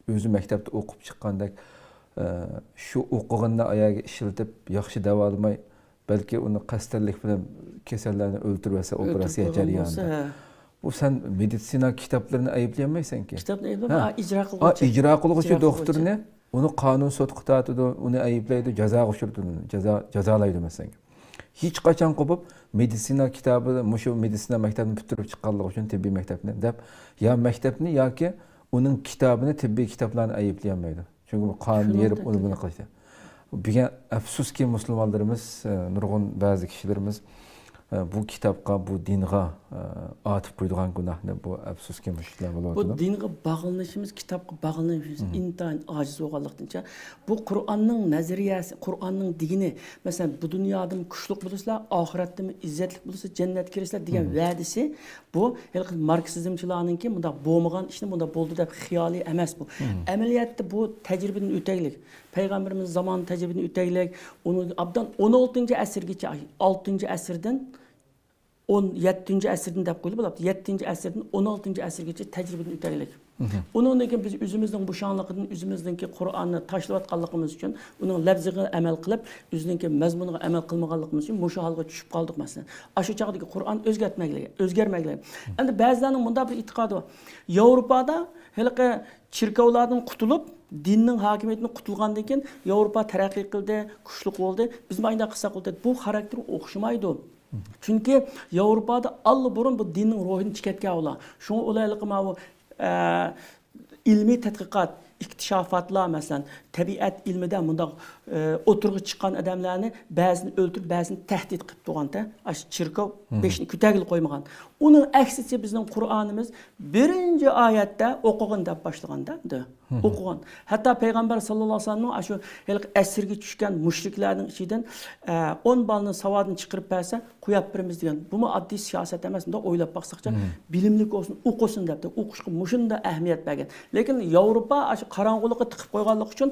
ئۆزى مەكتەپتە ئوقۇپ چىققاندەك، ئە، شۇ ئوقۇغىنىنى ئاياغىغا ئىشلىتىپ ياخشى داۋالىماي، بەلكى ئۇنى قەستەنلىك بىلەن كېسەللەرنى ئۆلتۈرۈۋەتسە، ئۆلتۈرۈپ ئوپېراتسىيە قويغان جەريانىدا. بولسا، ھە. بۇ سەن مېدىتسىنا كىتابلىرىنى ئەيىبلىيەلمەيسەنكى. كىتابنى ئەيىبلەپ، ھە. ئا، ئىجرا قىلغۇچى. ئا، ئىجرا قىلغۇچى ئىجرا قىلغۇچى. دوختۇرنى، ئۇنى قانۇن سوتقا تارتىدۇ، ئۇنى ئەيىبلەيدۇ، جازاغا ئۇچرىتىدۇ، جازا، جازالايدۇ مەسىلەن. ھېچقاچان قوپۇپ، مېدىتسىنا كىتابى، مۇشۇ مېدىتسىنا مەكتەپنى پۈتتۈرۈپ چىققانلىقى ئۈچۈن تېببىي مەكتەپنى دەپ، يا مەكتەپنى ياكى ئۇنىڭ كىتابىنى، تېببىي كىتابلارنى ئەيىبلىيەلمەيدۇ. چۈنكى بۇ قانۇن يېرىپ ئۇنى بۇنى قىلىشتى. بۈگۈن ئەپسۇسكى، مۇسۇلمانلىرىمىز، ئە، نۇرغۇن بەزى كىشىلىرىمىز، ئە، بۇ كىتابقا، بۇ دىنغا، ئە، ئارتىپ قويىدىغان گۇناھنى، بۇ ئەپسۇسكى مۇشۇلار بۇ بولۇۋاتىدۇ. دىنغا باغلىنىشىمىز، كىتابقا باغلىنىشىمىز ئىنتايىن ئاجىز بولغانلىقتىنچە، بۇ قۇرئاننىڭ نەزەرىيەسى، قۇرئاننىڭ دېگىنى، مەسىلەن، بۇ دۇنيادىمۇ كۈچلۈك بولىسىلەر، ئاخىرەتتىمۇ ئىززەتلىك بولىسىلەر، جەننەتكە كىرىسىلەر دېگەن ۋەدىسى، بۇ ھېلىقى ماركسىزمچىلارنىڭكى مۇنداق بولمىغان ئىشنى مۇنداق بولدى دەپ خىيالى ئەمەس بۇ. ئەمەلىيەتتە بۇ تەجرىبىدىن ئۆتەيلىك. پەيغەمبىرىمىز زامان تەجرىبىدىن ئۆتەيلىك. ئۇنى ئابدان ئون ئالتىنچى ئەسىرگىچە، ئالتىنچى ئەسىردىن، ئون يەتتىنچى ئەسىردىن دەپ قويۇپ بولاتتى. يەتتىنچى ئەسىردىن ئون ئالتىنچى ئەسىرگىچە تەجرىبىدىن ئۆتەيلىك. ئۇنىڭدىن كېيىن بىز ئۆزىمىزنىڭ بوشاڭلىقىدىن، ئۆزىمىزنىڭكى قۇرئاننى تاشلىۋاتقانلىقىمىز ئۈچۈن، ئۇنىڭ لەپزىگە ئەمەل قىلىپ، ئۆزىنىڭكى مەزمۇنىغا ئەمەل قىلمىغانلىقىمىز ئۈچۈن مۇشۇ ھالغا چۈشۈپ قالدۇق، مەسىلەن. ئاشۇ چاغدىكى قۇرئان ئۆزگەرتمەگلىك، ئۆزگەرمەگلىك. ئەمدى بەزىلەرنىڭ مۇنداق بىر ئېتىقادى بار. ياۋروپادا ھېلىقى چېركاۋلاردىن قۇتۇلۇپ، دىننىڭ ھاكىمىيىتىدىن قۇتۇلغاندىن كېيىن ياۋروپا تەرەققىي قىلدى، كۈچلۈك بولدى، بىز مانداق قىلساق بولدى. بۇ خاراكتېر ئوخشىمايدۇ. چۈنكى ياۋروپادا ئاللىبۇرۇن بۇ دىننىڭ روھىنى چىقىۋەتكەن ئۇلار. شۇڭا ئۇلار ھېلىقى ماۋۇ، ئە، ئىلمىي تەتقىقات، ئىكتىشافاتلار، مەسىلەن، تەبىئەت ئىلمىدە مۇنداق، ئە، ئوتتۇرىغا چىققان ئادەملەرنى بەزىنى ئۆلتۈرۈپ، بەزىنى تەھدىت قىلىپ تۇرغانتى. ئاشۇ چېركاۋ بېشىنى كۆتەرگىلى قويمىغان. ئۇنىڭ ئەكسىچە بىزنىڭ قۇرئانىمىز بىرىنچى ئايەتتە «ئوقۇغىن» دەپ باشلىغاندا، دە. ئوقۇغان. ھەتتا پەيغەمبەر ساللاللاھۇ ئەلەيھى ۋەسەللەمنىڭ ئاشۇ ھېلىقى ئەسىرگە چۈشكەن مۇشرىكلارنىڭ ئىچىدىن، ئە، ئون بالىنى ساۋادىنى چىقىرىپ بەرسە، قويۇپ بېرىمىز دېگەن. بۇمۇ ئاددىي سىياسەت ئەمەس، مۇنداق ئويلاپ باقساقچە، بىلىملىك بولسۇن، ئوقۇسۇن دەپتۇ. ئوقۇشقا مۇشۇنداق ئەھمىيەت بەرگەن. لېكىن ياۋروپا ئاشۇ قاراڭغۇلۇققا تىقىپ قويغانلىقى ئۈچۈن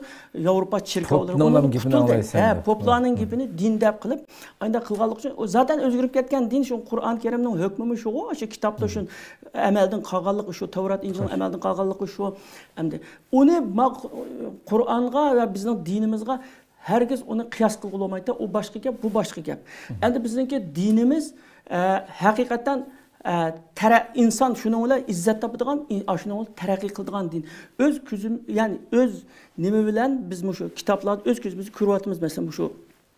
ياۋروپا چېركاۋلىرى ئۇنىڭدىن كېپىنى قۇتۇلدى. ئاڭلايسەن ھە، دەپ. پوپلارنىڭ گېپىنى دىن دەپ قىلىپ، ئانداق قىلغانلىقى ئۈچۈن، ئۇ زاتەن ئۆزگىرىپ كەتكەن دىن، شۇ قۇرئان كەرىمنىڭ ھۆكمىمۇ شۇغۇ، شۇ كىتابتا شۇ ئەمەلدىن قالغانلىقى شۇ، تەۋرات، ئىنجىلنىڭ ئەمەلدىن قالغانلىقى شۇ. ئەمدى ئۇنى ما-، قۇرئانغا ۋە بىزنىڭ دىنىمىزغا ھەرگىز ئۇنى قىياس قىلغىلى بولمايدۇ. ئۇ باشقا گەپ، بۇ باشقا گەپ. ئەمدى بىزنىڭكى دىنىمىز، ئە، ھەقىقەتەن، ئە، تەرە-، ئىنسان شۇنىڭ بىلەن ئىززەت تاپىدىغان، ئىن-، ئا، شۇنىڭ بىلەن تەرەققىي قىلىدىغان دىن. ئۆز كۆزۈم، يەنى ئۆز نېمە بىلەن بىز مۇشۇ كىتابلاردا ئۆز كۆزىمىزدە كۆرۈۋاتىمىز، مەسىلەن، مۇشۇ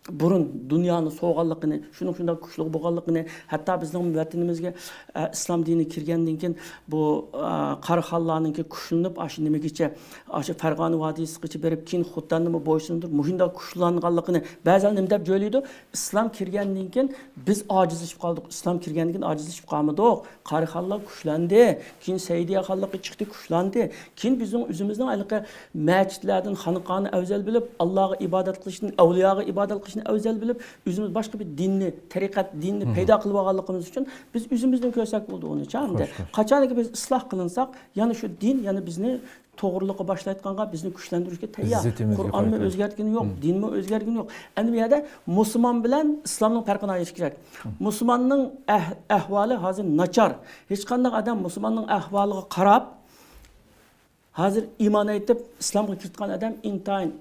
بۇرۇن دۇنيانى سوغانلىقىنى، شۇنىڭ شۇنداق كۈچلۈك بولغانلىقىنى، ھەتتا بىزنىڭ ۋەتىنىمىزگە، ئە، ئىسلام دىنى كىرگەندىن كېيىن بۇ، ئە، قاراخانلارنىڭكى كۈچلىنىپ، ئاشۇ نېمىگىچە، ئاشۇ فەرغانە ۋادىسىغىچە بېرىپ، كېيىن خوتەننىمۇ بويسۇندۇرۇپ، مۇشۇنداق كۈچلەنگەنلىكىنى بەزىلەر نېمە دەپ جۆيلەيدۇ؟ ئىسلام كىرگەندىن كېيىن بىز ئاجىزلىشىپ قالدۇق. ئىسلام كىرگەندىن كېيىن ئاجىزلىشىپ قالمىدۇق. قاراخانلار كۈچلەندى. كېيىن سەئىدىيە خانلىقى چىقتى، كۈچلەندى. كېيىن بىزنىڭ ئۆزىمىزنىڭ ھېلىقى مەچىتلەردىن خانىقانى ئەۋزەل بىلىپ، ئاللاغا ئىبادەت قىلىشتىن، ئەۋلىياغا ئىبادەت قىلىشنى ئەۋزەل بىلىپ، ئۆزىمىز باشقا بىر دىننى، تەرىقەت دىننى پەيدا قىلىپ ئالغانلىقىمىز ئۈچۈن بىز ئۆزىمىزدىن كۆرسەك بولىدۇ ئۇنى، چامدى. قاچانكى بىز ئىسلاھ قىلىنساق، يەنە شۇ دىن يەنە بىزنى توغرىلىققا باشلايدىغانغا، بىزنى كۈچلەندۈرۈشكە تەييار. قۇرئانمۇ ئۆزگەرتكىنى يوق، دىنمۇ ئۆزگەرگىنى يوق. ئەمدى بۇ يەردە مۇسۇلمان بىلەن ئىسلامنىڭ پەرقىنى ئايرىش كېرەك. مۇسۇلماننىڭ ئەھ-، ئەھۋالى ھازىر ناچار. ھېچقانداق ئادەم مۇسۇلماننىڭ ئەھۋالىغا قاراپ، ھازىر ئىمان ئېيتىپ، ئىسلامغا كىرىدىغان ئادەم ئىنتايىن،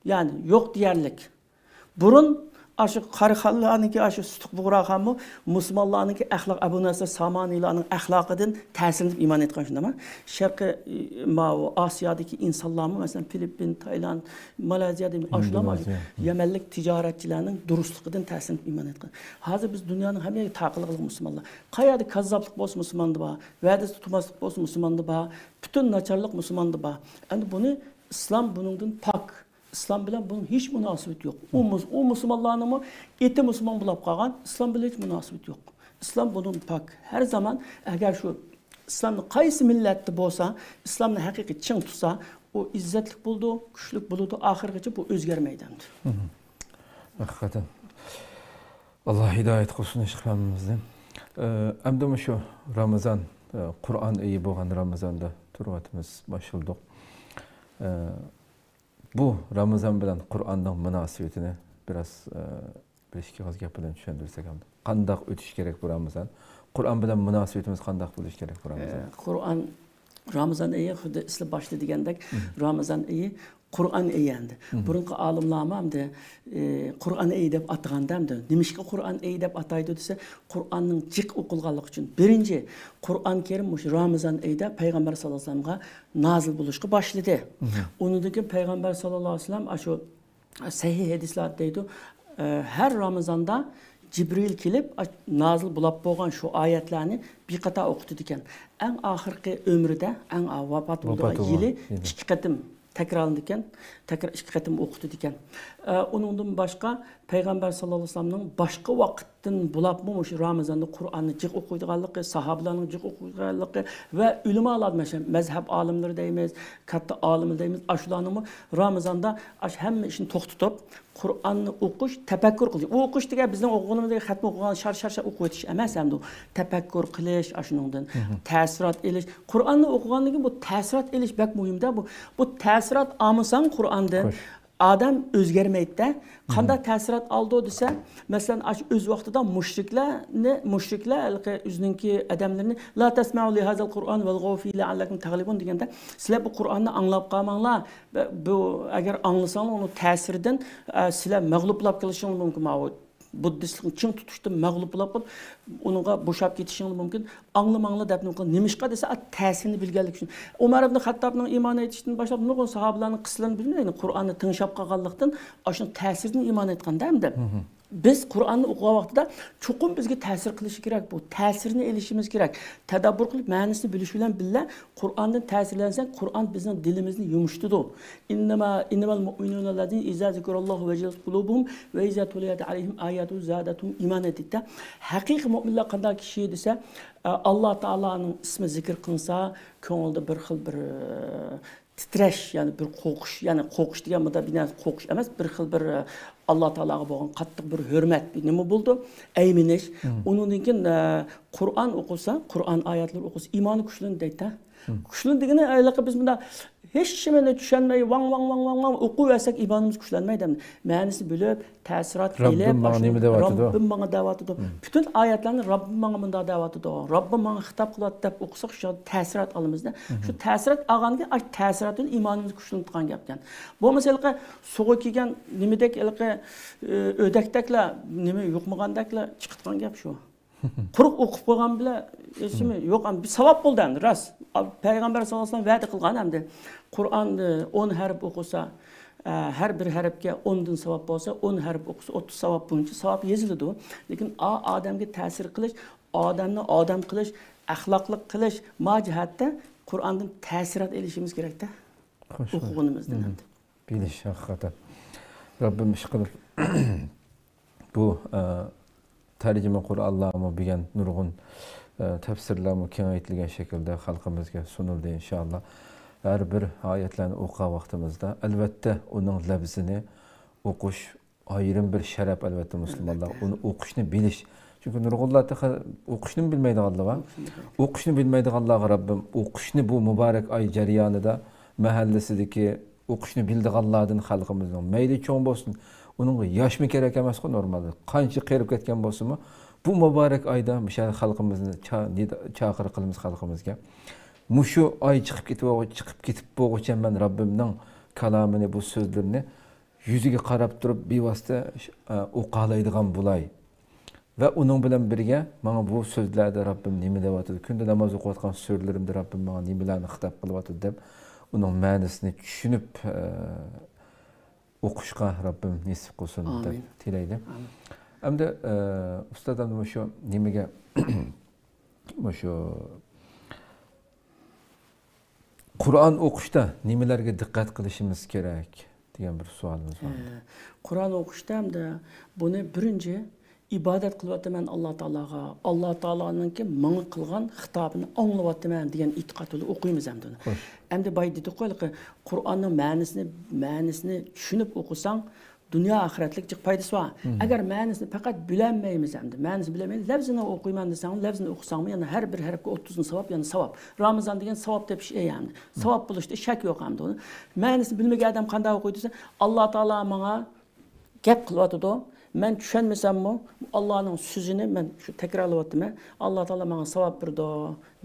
يەنى يوق دېيەرلىك. بۇرۇن ئاشۇ قاراخانلارنىڭكى، ئاشۇ سۇتۇق بۇغراخانمۇ مۇسۇلمانلارنىڭكى ئەخلاق، ئەبۇ نەسىر سامانىلارنىڭ ئەخلاقىدىن تەسىرلىنىپ ئىمان ئېيتقان، شۇنداقمۇ؟ شەرقىي، ئى، ماۋۇ ئاسىيادىكى ئىنسانلارمۇ، مەسىلەن، فىلىپپىن، تايلاند، مالايزىيادىمۇ، ئاشۇلارمۇ ئاشۇ يەمەنلىك تىجارەتچىلەرنىڭ دۇرۇسلۇقىدىن تەسىرلىنىپ ئىمان ئېيتقان. ھازىر بىز دۇنيانىڭ ھەممە يېرىگە تارقىلغانلىق مۇسۇلمانلار. قەيەردە كاززاپلىق بولسا مۇسۇلماندا بار، ۋەدىسى تۇتماسلىق بولسا مۇسۇلماندا بار، پۈتۈن ناچارلىق مۇسۇلماندا بار. ئەمدى بۇنى ئىسلام بۇنىڭدىن پاك. ئىسلام بىلەن بۇنىڭ ھېچ مۇناسىۋىتى يوق. ئۇ مۇس-، ئۇ مۇسۇلمانلارنىڭمۇ ئېتى مۇسۇلمان بولاپ قالغان، ئىسلام بىلەن ھېچ مۇناسىۋىتى يوق. ئىسلام بۇنىڭدىن پاك. ھەر زامان ئەگەر شۇ ئىسلامنى قايسى مىللەتتە بولسا، ئىسلامنى ھەقىقىي چىڭ تۇتسا، ئۇ ئىززەتلىك بولىدۇ، كۈچلۈك بولىدۇ، ئاخىرغىچە بۇ ئۆزگەرمەيدۇ ئەمدى. ھەقىقەتەن. ئاللا ھىدايەت قىلسۇن ھەممىمىزنى. ئە، ئەمدى مۇشۇ رامىزان، ئە، قۇرئان ئېيى بولغان رامىزاندا تۇرۇۋاتىمىز، باشلىدۇق. ئە، بۇ رامىزان بىلەن قۇرئاننىڭ مۇناسىۋىتىنى بىراز، ئە، بىر ئىككى ئېغىز گەپ بىلەن چۈشەندۈرسەك ھەمدە. قانداق ئۆتۈش كېرەك بۇ رامىزان؟ قۇرئان بىلەن مۇناسىۋىتىمىز قانداق بولۇش كېرەك بۇ رامىزان؟ ئە، قۇرئان، رامىزان ئېيى خۇددى سىلەر باشتا دېگەندەك، رامىزان ئېيى قۇرئان ئېيى ئەمدى. بۇرۇنقى ئالىملارمۇ ئەمدى، ئە، قۇرئان ئېيى دەپ ئاتىغاندا ئەمدى. نېمىشقا قۇرئان ئېيى دەپ ئاتايدۇ دېسە، قۇرئاننىڭ جىق ئوقۇلغانلىقى ئۈچۈن. بىرىنچى، قۇرئان كەرىم مۇشۇ رامىزان ئېيىدا پەيغەمبەر ساللاللاھۇ ئەلەيھى ۋەسەللەمگە نازىل بولۇشقا باشلىدى. ئۇنىڭدىن كېيىن پەيغەمبەر ساللاللاھۇ ئەلەيھى ۋەسەللەم ئاشۇ سەھىھ ھەدىسلەردە دەيدۇ، ئە، ھەر رامىزاندا جىبرىل كېلىپ، ئاش-، نازىل بولاپ بولغان شۇ ئايەتلەرنى بىر قاتا ئوقۇتىدىكەن. ئەڭ ئاخىرقى ئۆمرىدە، ئەڭ ئا-، ۋاپات بولىدىغان يىلى ئىككى قېتىم تەكرارلىنىدىكەن، تەكرار ئىككى قېتىم ئوقۇتىدىكەن. ئە، ئۇنىڭدىن باشقا پەيغەمبەر ساللاللاھۇ ئەلەيھى ۋەسەللەمنىڭ باشقا ۋاقىتتىن بولۇپمۇ مۇشۇ رامىزاندا قۇرئاننى جىق ئوقۇيدىغانلىقى، ساھابىلارنىڭ جىق ئوقۇيدىغانلىقى ۋە ئۆلىمالار، مەسىلەن، مەزھەپ ئالىملىرى دەيمىز، كاتتا ئالىملار دەيمىز، ئاشۇلارنىڭمۇ رامىزاندا ئاشۇ ھەممە ئىشنى توختىتىپ، قۇرئاننى ئوقۇش، تەپەككۇر قىلىش. ئۇ ئوقۇش دېگەن بىزنىڭ ئوقۇغىنىمىزدەك خەتمە ئوقۇغان، شار، شار، شار ئوقۇۋېتىش ئەمەس ئەمدى ئۇ. تەپەككۇر قىلىش، ئاشۇنىڭدىن تەسىرات ئېلىش. قۇرئاننى ئوقۇغاندىن كېيىن بۇ تەسىرات ئېلىش بەك مۇھىم-دە بۇ. بۇ تەسىرات ئالمىساڭ قۇرئاندىن، ئادەم ئۆزگەرمەيدۇ-دە. قانداق تەسىرات ئالىدۇ دېسە، مەسىلەن، ئاشۇ ئۆز ۋاقتىدا مۇشرىكلارنى، مۇشرىكلار ھېلىقى ئۆزىنىڭكى ئادەملىرىنى، لا تەسمەئۇ لىھازال قۇرئان ۋەلغەۋ فىھى لەئەللەكۇم تەغلىبۇن دېگەندە، سىلەر بۇ قۇرئاننى ئاڭلاپ قالماڭلار، بۇ، ئەگەر ئاڭلىساڭلار ئۇنىڭ تەسىرىدىن، ئە، سىلەر مەغلۇپ بولاپ قېلىشىڭلار مۇمكىن. ماۋۇ بۇددىستلىقنى چىڭ تۇتۇشتىن مەغلۇپ بولاپ قېلىپ، ئۇنىڭغا بوشاپ كېتىشىڭلار مۇمكىن. ئاڭلىماڭلار دەپ نېمە قىلغان؟ نېمىشقا دېسە، ئا، تەسىرىنى بىلگەنلىكى ئۈچۈن. ئۆمەر ئىبن خەتتابنىڭ ئىمان ئېيتىشتىن باشلاپ نۇرغۇن ساھابىلارنىڭ قىسسىلىرىنى بىلمەيلى. قۇرئاننى تىڭشاپ قالغانلىقتىن، ئاشۇنىڭ تەسىرىدىن ئىمان ئېيتقان-دە ئەمدى. بىز قۇرئاننى ئوقۇغان ۋاقتىدا چوقۇم بىزگە تەسىر قىلىشى كېرەك. بۇ تەسىرىنى ئېلىشىمىز كېرەك. تەدەببۇر قىلىپ، مەنىسىنى بىلىش بىلەن بىللە، قۇرئاندىن تەسىرلەنسەك، قۇرئان بىزنىڭ دىلىمىزنى يۇمشىتىدۇ. ئىننەما، ئىننەمەل مۇئمىنۇنەللەزىنە ئىزا زۇكىراللاھۇ ۋەجىلەت قۇلۇبۇھۇم ۋە ئىزا تۇلىيەت ئەلەيھىم ئاياتۇھۇ زادەتھۇم ئىمانەن دېدى. ھەقىقىي مۇئمىنلار قانداق كىشى دېسە، ئە، ئاللا تائالانىڭ ئىسمى زىكىر قىلىنسا، كۆڭلىدە بىر خىل بىر، ئە، تىترەش، يەنى بىر قورقۇش، يەنى قورقۇش دېگەن مۇنداق بىر نەرسە قورقۇش ئەمەس، بىر خىل بىر، ئە، ئاللا تائالاغا بولغان قاتتىق بىر ھۆرمەت، بىر نېمە بولىدۇ؟ ئەيمىنىش. ئۇنىڭدىن كېيىن، ئە، قۇرئان ئوقۇسا، قۇرئان ئايەتلىرى ئوقۇسا، ئىمانى كۈچلىنىدۇ دەيدۇ. كۈچلىنىدۇ دېگىنى، ھېلىقى بىز مۇنداق ھېچنېمىنى چۈشەنمەي، ۋاڭ، ۋاڭ، ۋاڭ، ۋاڭ، ۋاڭ ئوقۇۋەرسەك، ئىمانىمىز كۈچلەنمەيدۇ ئەمدى. مەنىسىنى بىلىپ، تەسىرات ئېلىپ، رەببىم ماڭا ئاشۇ نېمە دەۋاتىدۇ؟ رەببىم ماڭا دەۋاتىدۇ. پۈتۈن ئايەتلەرنى رەببىم ماڭا مۇنداق دەۋاتىدۇ، رەببىم ماڭا خىتاب قىلىۋاتىدۇ دەپ ئوقۇساق، شۇ تەسىرات ئالىمىزدە. شۇ تەسىرات ئالغاندىن كېيىن، ئاشۇ تەسىراتتىن ئىمانىمىز كۈچلىنىدىغان گەپكەن. بولمىسا ھېلىقى سۇغا كىرگەن نېمىدەك، ھېلىقى، ئۆ، ئۆدەكتەكلا، نېمە يۇقمىغاندەكلا چىقىدىغان گەپ شۇ. قۇرۇق ئوقۇپ قويغان بىلەن ھېچنېمە يوق، ئەمدى بىر ساۋاب بولدى ئەمدى، راست. پەيغەمبەر ساللاللاھۇ ئەلەيھى ۋەسەللەم ۋەدە قىلغان ئەمدى. قۇرئان، ئە، ئون ھەرپ ئوقۇسا، ئە، ھەر بىر ھەرپكە ئوندىن ساۋاب بولسا، ئون ھەرپ ئوقۇسا، ئوتتۇز ساۋاب بويىچە ساۋاب يېزىلىدۇ. لېكىن ئا-، ئادەمگە تەسىر قىلىش، ئادەمنى ئادەم قىلىش، ئەخلاقلىق قىلىش، ما جەھەتتە قۇرئاندىن تەسىرات ئېلىشىمىز كېرەكتە. خوش. ئوقۇغىنىمىزدىن ئەمدى. بىلىش، ھەقىقەتەن. رەببىم ئىشقىلىپ، بۇ، ئە، تەرجىمە قۇرئانلارمۇ بۈگۈن نۇرغۇن، ئە، تەپسىرلەرمۇ كېڭەيتىلگەن شەكىلدە خەلقىمىزگە سۇنۇلدى، ئىنشائاللا. ھەر بىر ئايەتلەرنى ئوقۇغان ۋاقتىمىزدا، ئەلۋەتتە، ئۇنىڭ لەپزىنى ئوقۇش ئايرىم بىر شەرەپ، ئەلۋەتتە، مۇسۇلمانلار ئۇنى ئوقۇشنى بىلىش. چۈنكى نۇرغۇنلار تېخى ئوقۇشنىمۇ بىلمەيدىغانلار بار. ئوقۇشنى بىلمەيدىغانلارغا رەببىم ئوقۇشنى بۇ مۇبارەك ئاي جەريانىدا مەھەللىسىدىكى ئوقۇشنى بىلىدىغانلاردىن خەلقىمىزنىڭ، مەيلى چوڭ بولسۇن، ئۇنىڭغا ياشمۇ كېرەك ئەمەسقۇ، نورمالدا قانچە قېرىپ كەتكەن بولسىمۇ، بۇ مۇبارەك ئايدا مۇشۇ خەلقىمىزنى چا-، نىدا-، چاقىرىق قىلىمىز خەلقىمىزگە. مۇشۇ ئاي چىقىپ كېتىۋ-، چىقىپ كېتىپ بولغۇچە مەن رەببىمنىڭ كالامىنى، بۇ سۆزلىرىنى يۈزىگە قاراپ تۇرۇپ بىۋاسىتە، ئە، ئوقالايدىغان بولاي. ۋە ئۇنىڭ بىلەن بىرگە ماڭا بۇ سۆزلەردە رەببىم نېمە دەۋاتىدۇ؟ كۈندە ناماز ئوقۇۋاتقان سۈرىلىرىمدە رەببىم ماڭا نېمىلەرنى خىتاب قىلىۋاتىدۇ دەپ، ئۇنىڭ مەنىسىنى چۈشىنىپ، ئە، ئوقۇشقا رەببىم نېسىپ قىلسۇن دەپ تىلەيلى. ئامىن. ئەمدى، ئە، ئۇستاز، ئەمدى مۇشۇ نېمىگە، مۇشۇ قۇرئان ئوقۇشتا نېمىلەرگە دىققەت قىلىشىمىز كېرەك دېگەن بىر سوئالىمىز بار. ئە، قۇرئان ئوقۇشتا ئەمدى بۇنى بىرىنچى ئىبادەت قىلىۋاتىمەن ئاللا تائالاغا، ئاللا تائالانىڭكى ماڭا قىلغان خىتابىنى ئاڭلىۋاتىمەن دېگەن ئېتىقاد بىلەن ئوقۇيمىز ئەمدى ئۇنى. خوش. ئەمدى بايا دېدۇققۇ، ھېلىقى قۇرئاننىڭ مەنىسىنى، مەنىسىنى چۈشىنىپ ئوقۇساڭ، دۇنيا ئاخىرەتلىك جىق پايدىسى بار. مم. ئەگەر مەنىسىنى پەقەت بىلەلمەيمىز ئەمدى، مەنىسىنى بىلەلمەيمىز، لەۋزىنى ئوقۇيمەن دېسەڭ، لەۋزىنى ئوقۇساڭمۇ يەنە ھەر بىر ھەرپكە ئوتتۇزدىن ساۋاب، يەنە ساۋاب. رامىزان دېگەن ساۋاب تېپىش ئېيى ئەمدى. ساۋاب بولۇشتا شەك يوق ئەمدى ئۇنى. مەنىسىنى بىلمىگەن ئادەم قانداق ئوقۇيدۇ دېسە، ئاللا تائالا ماڭا گەپ قىلىۋاتىدۇ. مەن چۈشەنمىسەممۇ، ئاللانىڭ سۆزىنى مەن شۇ تەكرارلىۋاتىمەن. ئاللا تائالا ماڭا ساۋاب بېرىدۇ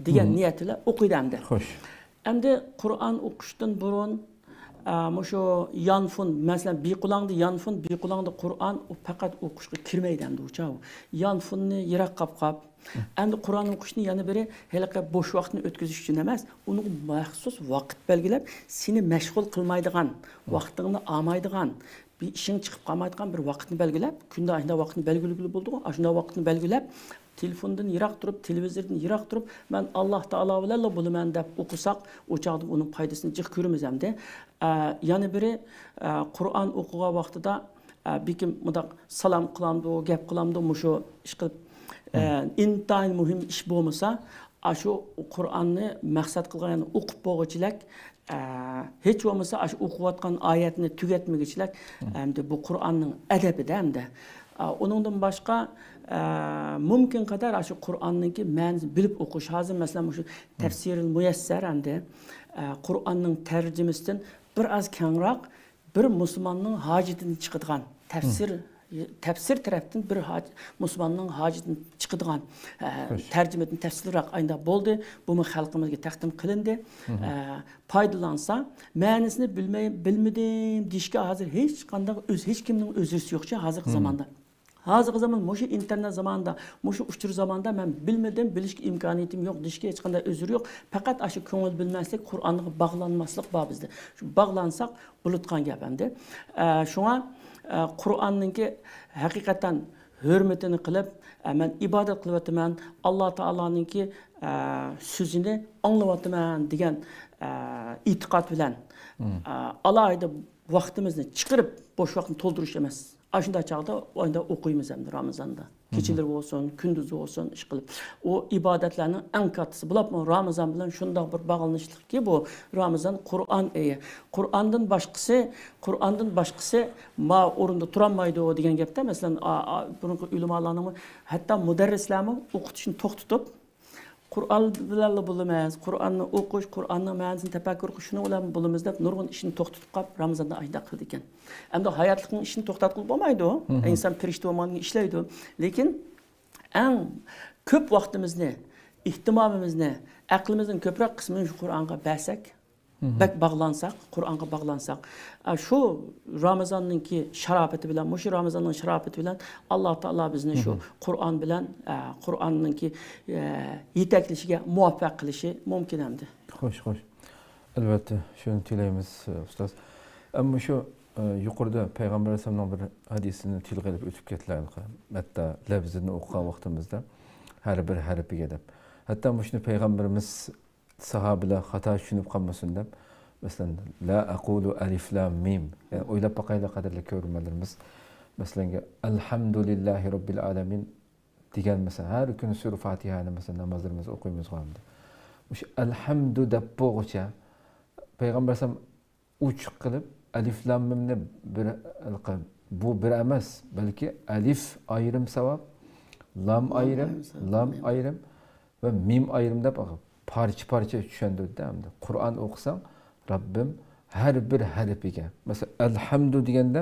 دېگەن مم. نىيەت بىلەن ئوقۇيدۇ ئەمدى. خوش. ئەمدى قۇرئان ئوقۇشتىن بۇرۇن، ئا، مۇشۇ يانفون، مەسىلەن، بىقۇلاڭدا يانفون، بىقۇلاڭدا قۇرئان، ئۇ پەقەت ئوقۇشقا كىرمەيدۇ ئەمدى ئۇ چاغ. يانفوننى يىراق قاپقاپ. مم. ئەمدى قۇرئان ئوقۇشنى يەنە بىرى، ھېلىقى بوش ۋاقىتنى ئۆتكۈزۈش ئۈچۈن ئەمەس، ئۇنىڭغا مەخسۇس ۋاقىت بەلگىلەپ، سېنى مەشغۇل قىلمايدىغان، مم. ۋاقتىڭنى ئالمايدىغان، بىر ئىشىڭ چىقىپ قالمايدىغان بىر ۋاقىتنى بەلگىلەپ، كۈندە ئاشۇنداق ۋاقىتنى بەلگىلىگىلى بولىدىغۇ، ئاشۇنداق ۋاقىتنى بەلگىلەپ، تېلېفوندىن يىراق تۇرۇپ، تېلېۋىزوردىن يىراق تۇرۇپ، مەن ئاللا تائالا بىلەنلا بولىمەن دەپ ئوقۇساق، ئۇ چاغدا ئۇنىڭ پايدىسىنى جىق كۆرىمىز ئەمدى. ئە، يەنە بىرى، ئە، قۇرئان ئوقۇغان ۋاقتىدا، ئە، بىكىم مۇنداق سالام قىلامدۇ، گەپ قىلامدۇ، مۇشۇ ئىش قىلىپ، ئە، مم. ئىنتايىن مۇھىم ئىش بولمىسا، ئاشۇ قۇرئاننى مەقسەت قىلغان، يەنى ئوقۇپ بولغۇچىلەك، ئە، ھېچ بولمىسا ئاشۇ ئوقۇۋاتقان ئايەتنى تۈگەتمىگۈچىلەك، مم. ئەمدى بۇ قۇرئاننىڭ ئەدەبىدە ئەمدى. ئە، ئۇنىڭدىن باشقا، ئە، مۇمكىن قەدەر ئاشۇ قۇرئاننىڭكى مەنىسىنى بىلىپ ئوقۇش. ھازىر، مەسىلەن، مۇشۇ مم. تەپسىرىل مۇيەسسەر ئەمدى، ئە، قۇرئاننىڭ تەرجىمىسىدىن بىر ئاز كەڭرەك، بىر مۇسۇلماننىڭ ھاجىتىدىن چىقىدىغان تەپسىر، مم. تەپسىر تەرەپتىن بىر ھاج-، مۇسۇلماننىڭ ھاجىتىدىن چىقىدىغان، ئە، خوش. تەرجىمىدىن تەپسىلراق ئاينىدا بولدى. بۇمۇ خەلقىمىزگە تەقدىم قىلىندى. مم. ئە، پايدىلانسا، مەنىسىنى بىلمەي، بىلمىدىم دېيىشكە ھازىر ھېچقانداق ئۆز، ھېچكىمنىڭ ئۆزرىسى يوقچۇ ھازىرقى مم. زاماندا. ھازىرقى زامان مۇشۇ ئىنتېرنېت زامانىدا، مۇشۇ ئۇچۇر زاماندا مەن بىلمىدىم، بىلىشكە ئىمكانىيىتىم يوق دېيىشكە ھېچقانداق ئۆزرى يوق. پەقەت ئاشۇ كۆڭۈل بىلمەسلىك، قۇرئانغا باغلانماسلىق بار بىزدە. شۇ باغلانساق بولىدىغان گەپ ئەمدى. ئە، شۇڭا، ئە، قۇرئاننىڭكى ھەقىقەتەن ھۆرمىتىنى قىلىپ، ئە، مەن ئىبادەت قىلىۋاتىمەن، ئاللا تائالانىڭكى، ئە، سۆزىنى ئاڭلىۋاتىمەن دېگەن، ئە، ئېتىقاد بىلەن، مم. ئە، ئالاھىدە ۋاقتىمىزنى چىقىرىپ، بوش ۋاقىتنى تولدۇرۇش ئەمەس. ئاشۇنداق چاغدا ئايدا ئوقۇيمىز ئەمدى رامىزاندا. مم. كېچىلىرى بولسۇن، كۈندۈزى بولسۇن، ئىش قىلىپ. ئۇ ئىبادەتلەرنىڭ ئەڭ كاتتىسى. بولۇپمۇ رامىزان بىلەن شۇنداق بىر باغلىنىشلىقكى بۇ رامىزان قۇرئان ئېيى. قۇرئاندىن باشقىسى، قۇرئاندىن باشقىسى ما ئورۇندا تۇرالمايدۇ دېگەن گەپتە، مەسىلەن، ئا-، ئا-، بۇرۇنقى ئۆلىمالارنىڭمۇ، ھەتتا مۇدەررىسلەرمۇ ئوقۇتۇشنى توختىتىپ، قۇرئان بىلەنلا بولىمىز، قۇرئاننى ئوقۇش، قۇرئاننىڭ مەنىسىنى تەپەككۇر قىلىش، شۇنىڭ بىلەن بولىمىز دەپ نۇرغۇن ئىشنى توختىتىپ قاپ، رامىزاندا ئاشۇنداق قىلىدىكەن. ئەمدى ھاياتلىقنىڭ ئىشىنى توختاتقىلى بولمايدۇ. مم. ئىنسان پىرىشتە بولمىغاندىن كېيىن ئىشلەيدۇ. لېكىن ئەڭ كۆپ ۋاقتىمىزنى، ئېھتىمامىمىزنى، ئەقلىمىزنىڭ كۆپرەك قىسمىنى شۇ قۇرئانغا بەرسەك، مم. بەك باغلانساق، قۇرئانغا باغلانساق، ئە، شۇ رامىزاننىڭكى شاراپىتى بىلەن، مۇشۇ رامىزاننىڭ شاراپىتى بىلەن ئاللا تائالا بىزنى شۇ مم. قۇرئان بىلەن، ئە، قۇرئاننىڭكى، ئە، يېتەكلىشىگە مۇۋەپپەق قىلىشى مۇمكىن ئەمدى. خوش، خوش. ئەلۋەتتە، شۇنى تىلەيمىز، ئۇستاز. ئەمما شۇ، ئە، يۇقىرىدا پەيغەمبەر ئەلەيھىسسالامنىڭ بىر ھەدىسىنى تىلغا ئېلىپ ئۆتۈپ كەتتىلەر. ھەتتا لەۋزىنى ئوقۇغان ۋاقتىمىزدا ھەر بىر ھەرپىگە دەپ. ھەتتا مۇشۇنى پەيغەمبىرىمىز ساھابىلەر خاتا چۈشىنىپ قالمىسۇن دەپ، مەسىلەن، لا ئەقۇلۇ ئەلىف لام مىم. يەنى ئويلاپ باقايلى، قەدىرلىك كۆرۈرمەنلىرىمىز. مەسىلەن، ئەلھەمدۇلىللاھى رەببىل ئالەمىن دېگەن، مەسىلەن، ھەر كۈنى سۈرە فاتىھەنى، مەسىلەن، نامازلىرىمىزدا ئوقۇيمىزغۇ ئەمدى. مۇشۇ ئەلھەمدۇ دەپ بولغۇچە پەيغەمبەر ئەلەيھىسسالام ئوچۇق قىلىپ، ئەلىف لام مىمنى بىر، بۇ بىر ئەمەس، بەلكى ئەلىف ئايرىم ساۋاب، لام لام ئايرىم، ئايرىم ساۋاب، لام مىم. ئايرىم ۋە مىم ئايرىم دەپ پارچە-پارچە چۈشەندۈردى ئەمدى. قۇرئان ئوقۇساڭ، رەببىم ھەر بىر ھەرپىگە. مەسىلەن، ئەلھەمدۇ دېگەندە،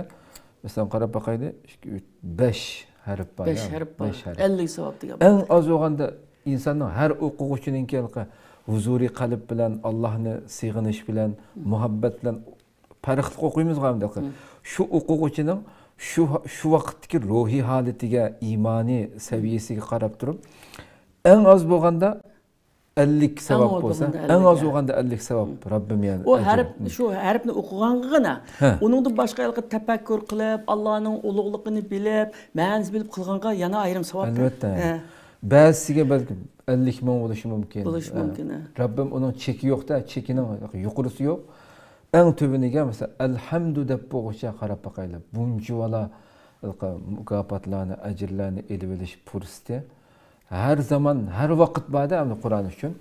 مەسىلەن، قاراپ باقايلى، ئىككى، ئۈچ، بەش ھەرپ بار. بەش يا؟ ھەرپ بار. بەش ھەرپ. ئەللىك ساۋاب دېگەن. ئەڭ ئاز بولغاندا ئىنساننىڭ ھەر ئوقۇغۇچىنىڭكى ھېلىقى ھۇزۇرىي قەلب بىلەن، ئاللاھنى سېغىنىش بىلەن، مۇھەببەت بىلەن پەرقلىق ئوقۇيمىزغۇ ئەمدى. مم. شۇ ئوقۇغۇچىنىڭ شۇ، شۇ ۋاقىتتىكى روھىي ھالىتىگە، ئىمانىي سەۋىيەسىگە قاراپ تۇرۇپ، ئەڭ ئاز بولغاندا ئەللىك ساۋاب بولسا، ئەڭ ئاز بولغاندا ئەللىك ساۋاب، رەببىم يەنى. ئۇ ھەرپ، شۇ ھەرپنى ئوقۇغانغىنا، ھە. ئۇنىڭدىن باشقا ھېلىقى تەپەككۇر قىلىپ، ئاللانىڭ ئۇلۇغلۇقىنى بىلىپ، مەنىسىنى بىلىپ قىلغانغا يەنە ئايرىم ساۋاب. ئەلۋەتتە. ھە. بەزىسىگە بەلكىم ئەللىك مىڭ بولۇشى مۇمكىن. بولۇشى مۇمكىن، ھە. رەببىم ئۇنىڭ چېكى يوق-دە، چېكىنىڭ يۇقىرىسى يوق. ئەڭ تۆۋىنىگە، مەسىلەن، ئەلھەمدۇ دەپ بولغۇچە قاراپ باقايلى. بۇنچىۋالا ھېلىقى مۇكاپاتلارنى، ئەجىرلەرنى ئېلىۋېلىش پۇرسىتى ھەر زامان، ھەر ۋاقىت بار-دە، ئەمدى قۇرئان ئۈچۈن.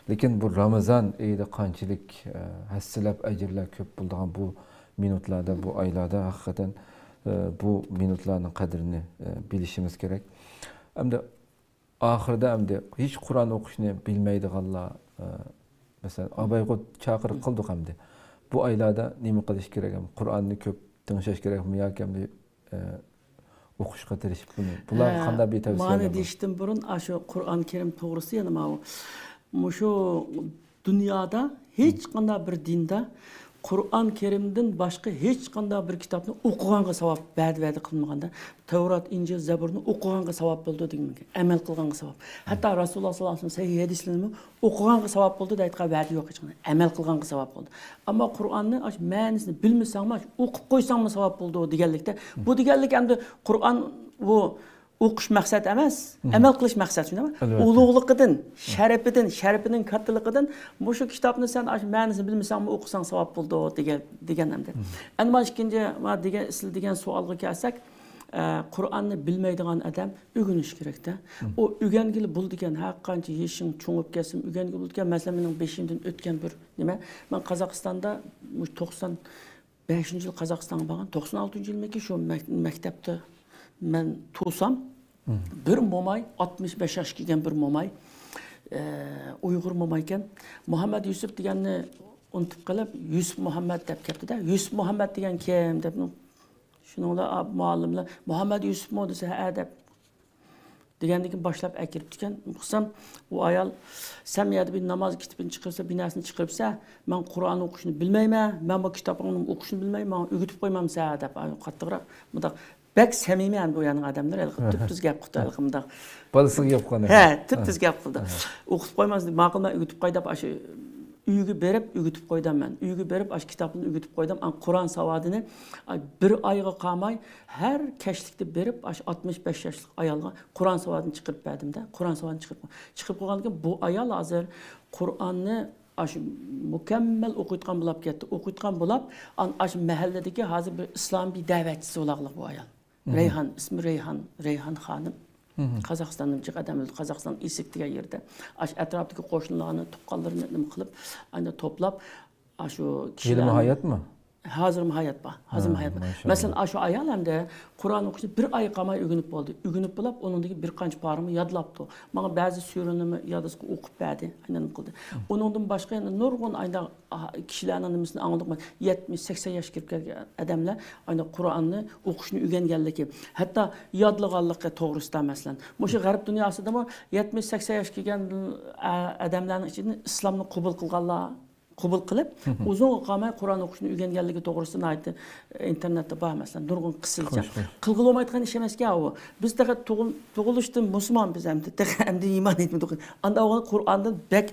لېكىن بۇ رامىزان ئېيىدا قانچىلىك، ئە، ھەسسىلەپ ئەجىرلەر كۆپ بولىدىغان بۇ مىنۇتلاردا، بۇ ئايلاردا ھەقىقەتەن، ئە، بۇ مىنۇتلارنىڭ قەدرىنى، ئە، بىلىشىمىز كېرەك. ئەمدى ئاخىرىدا ئەمدى ھېچ قۇرئان ئوقۇشنى بىلمەيدىغانلار، ئە، مەسىلەن، ئابايغۇ چاقىرىق قىلدۇق ئەمدى. بۇ ئايلاردا نېمە قىلىش كېرەك؟ ئەمدى قۇرئاننى كۆپ تىڭشاش كېرەكمۇ ياكى ئەمدى، ئە، ئوقۇشقا تىرىشىپ بۇنى؟ بۇلار ھە، قانداق بىر تەۋسىيە مانا بار؟ دېيىشتىن بۇرۇن، ئاشۇ قۇرئان كەرىم توغرىسىدا يەنە ماۋۇ. مۇشۇ دۇنيادا ھېچقانداق بىر دىندا قۇرئان كەرىمدىن باشقا ھېچقانداق بىر كىتابنى ئوقۇغانغا ساۋاب، ۋەدە، ۋەدە قىلمىغاندا، تەۋرات، ئىنجىل، زەبۇرنى ئوقۇغانغا ساۋاب بولىدۇ دېگەن، ئەمەل قىلغانغا ساۋاب. ھەتتا رەسۇلۇللاھ سەللەللاھۇ ئەلەيھى ۋەسەللەم سەھىھ ھەدىسلىرىمۇ ئوقۇغانغا ساۋاب بولىدۇ دەيدىغان ۋەدە يوق ھېچقانداق. ئەمەل قىلغانغا ساۋاب بولىدۇ. ئەمما قۇرئاننى ئاشۇ مەنىسىنى بىلمىسەڭمۇ، ئاشۇ ئوقۇپ قويساڭمۇ ساۋاب بولىدۇ دېگەنلىكتە، بۇ دېگەنلىك ئەمدى قۇرئان بۇ ئوقۇش مەقسەت ئەمەس، مم. ئەمەل قىلىش مەقسەت، شۇنداقمۇ؟ ئەلۋەتتە. ئۇلۇغلۇقىدىن، شەرىپىدىن، شەرىپىنىڭ كاتتىلىقىدىن مۇشۇ كىتابنى سەن ئاشۇ مەنىسىنى بىلمىسەڭمۇ ئوقۇساڭ ساۋاب بولىدۇ دېگەن، دېگەن ئەمدى. مم. ئەمما ئىككىنچى، ما دېگەن، سىز دېگەن سوئالغا كەلسەك، ئە، قۇرئاننى بىلمەيدىغان ئادەم ئۆگىنىشى كېرەكتە. مم. ئۇ ئۆگەنگىلى بولىدىكەن، ھەر قانچە يېشىڭ چوڭىيىپ كەتسىمۇ ئۆگەنگىلى بولىدىكەن. مەسىلەن، مېنىڭ بېشىمدىن ئۆتكەن بىر نېمە، مەن قازاقىستاندا مۇشۇ توقسان بەشىنچى يىل قازاقىستانغا بارغان، توقسان ئالتىنچى يىلمىكى شۇ مەك-، مەكتەپتە مەن تۇرسام، مم. بىر موماي، ئاتمىش بەش ياشقا كىرگەن بىر موماي، ئە، ئۇيغۇر مومايكەن، مۇھەممەد يۈسۈپ دېگەننى ئۇنتۇپ قېلىپ، يۈسۈپ مۇھەممەد دەپ كەپتۇ-دە. يۈسۈپ مۇھەممەد دېگەن كىم دەپ، شۇنىڭ بىلەن مۇئەللىملەر، مۇھەممەد يۈسۈپمۇ دېسە، ھە دەپ. دېگەندىن كېيىن باشلاپ ئەكىرىپتىكەن. قىلسام، ئۇ ئايال، سەن يەردە بىر ناماز كىتابىنى چىقىرسا، بىر نەرسىنى چىقىرىپسەن، مەن قۇرئان ئوقۇشنى بىلمەيمەن، مەن بۇ كىتابنى ئوقۇشنى بىلمەيمەن، ماڭا ئۆگىتىپ قويمامسەن دەپ، قاتتىقراق، مۇنداق بەك سەمىمىي ئەمدى ئۇ يەرنىڭ ئادەملىرى، ھېلىقى تۈپتۈز گەپ قىپتۇ، ھېلىقى مۇنداق. بالىسىغا گەپ قىلغان. ھە، تۈپتۈز گەپ قىلدى. ئوقۇتۇپ قويمامسەن، ماقۇل، مەن ئۆگىتىپ قوي دەپ، ئاشۇ ئۆيگە بېرىپ ئۆگىتىپ قويدۇم مەن. ئۆيگە بېرىپ ئاشۇ كىتابنى ئۆگىتىپ قويدۇم. ئەن قۇرئان ساۋادىنى، ئاي، بىر ئايغا قالماي ھەر كەچلىكتە بېرىپ ئاشۇ ئاتمىش بەش ياشلىق ئايالغا قۇرئان ساۋادىنى چىقىرىپ بەردىم-دە. قۇرئان ساۋادىنى چىقىرىپ، چىقىرىپ قويغاندىن كېيىن بۇ ئايال ھازىر قۇرئاننى ئاشۇ مۇكەممەل ئوقۇيدىغان بولاپ كەتتى. ئوقۇيدىغان بولاپ، ئان-، ئاشۇ مەھەللىدىكى ھازىر بىر ئىسلام بىر دەۋەتچىسى بولاقلىق بۇ ئايال. مم. رەيھان، ئىسمى رەيھان، رەيھان خانىم. مم. قازاقىستاندىن جىق ئادەم ئۆلدى. قازاقىستان ئىسىك دېگەن يېرىدە. ئاشۇ ئەتراپتىكى قوشنىلارنى، تۇغقانلىرىنى نېمە قىلىپ، ئاندىن توپلاپ، ئاشۇ ھېلىمۇ كىشىلەرنى ھاياتمۇ؟ ھازىرمۇ ھايات بار. ھازىرمۇ ھايات بار. ماشائاللاھ. مەسىلەن، ئاشۇ ئايال ئەمدى قۇرئان ئوقۇشنى بىر ئاي قالماي ئۆگىنىپ بولدى. ئۆگىنىپ بولاپ، ئۇنىڭدىكى بىر قانچە پارىمۇ يادلاپتۇ. ماڭا بەزى سۈرىنىمۇ يادلىسىغا ئوقۇپ بەردى. ئاينان قىلدى. مم. ئۇنىڭدىن باشقا يەنە نۇرغۇن ئايدا ئا، كىشىلەرنىڭ نېمىسىنى ئاڭلىدۇق. يەتمىش، سەكسەن ياشقا كىرىپ كەلگەن ئادەملەر ئاينا قۇرئاننى ئوقۇشنى ئۆگەنگەنلىكى، ھەتتا يادلىغانلىقى توغرىسىدا، مەسىلەن، مۇشۇ غەرب دۇنياسىدىمۇ يەتمىش، سەكسەن ياشقا كىرگەن، ئە، ئادەملەرنىڭ ئىچىدىن ئىسلامنى قوبۇل قىلغانلار، قوبۇل قىلىپ، مم. ئۇزۇنغا قالماي قۇرئان ئوقۇشنى ئۆگەنگەنلىكى توغرىسىدا ناھايىتى ئىنتېرنېتتا بار، مەسىلەن، نۇرغۇن قىسسىلىچە. خوش، خوش. قىلغىلى بولمايدىغان ئىش ئەمەسكەن ئۇ. بىز تېخى تۇغۇل-، تۇغۇلۇشتىن مۇسۇلمان بىز ئەمدى، تېخى ئەمدى ئىمان ئېيتمىدۇق. ئاندا ئۇ قۇرئاندىن بەك،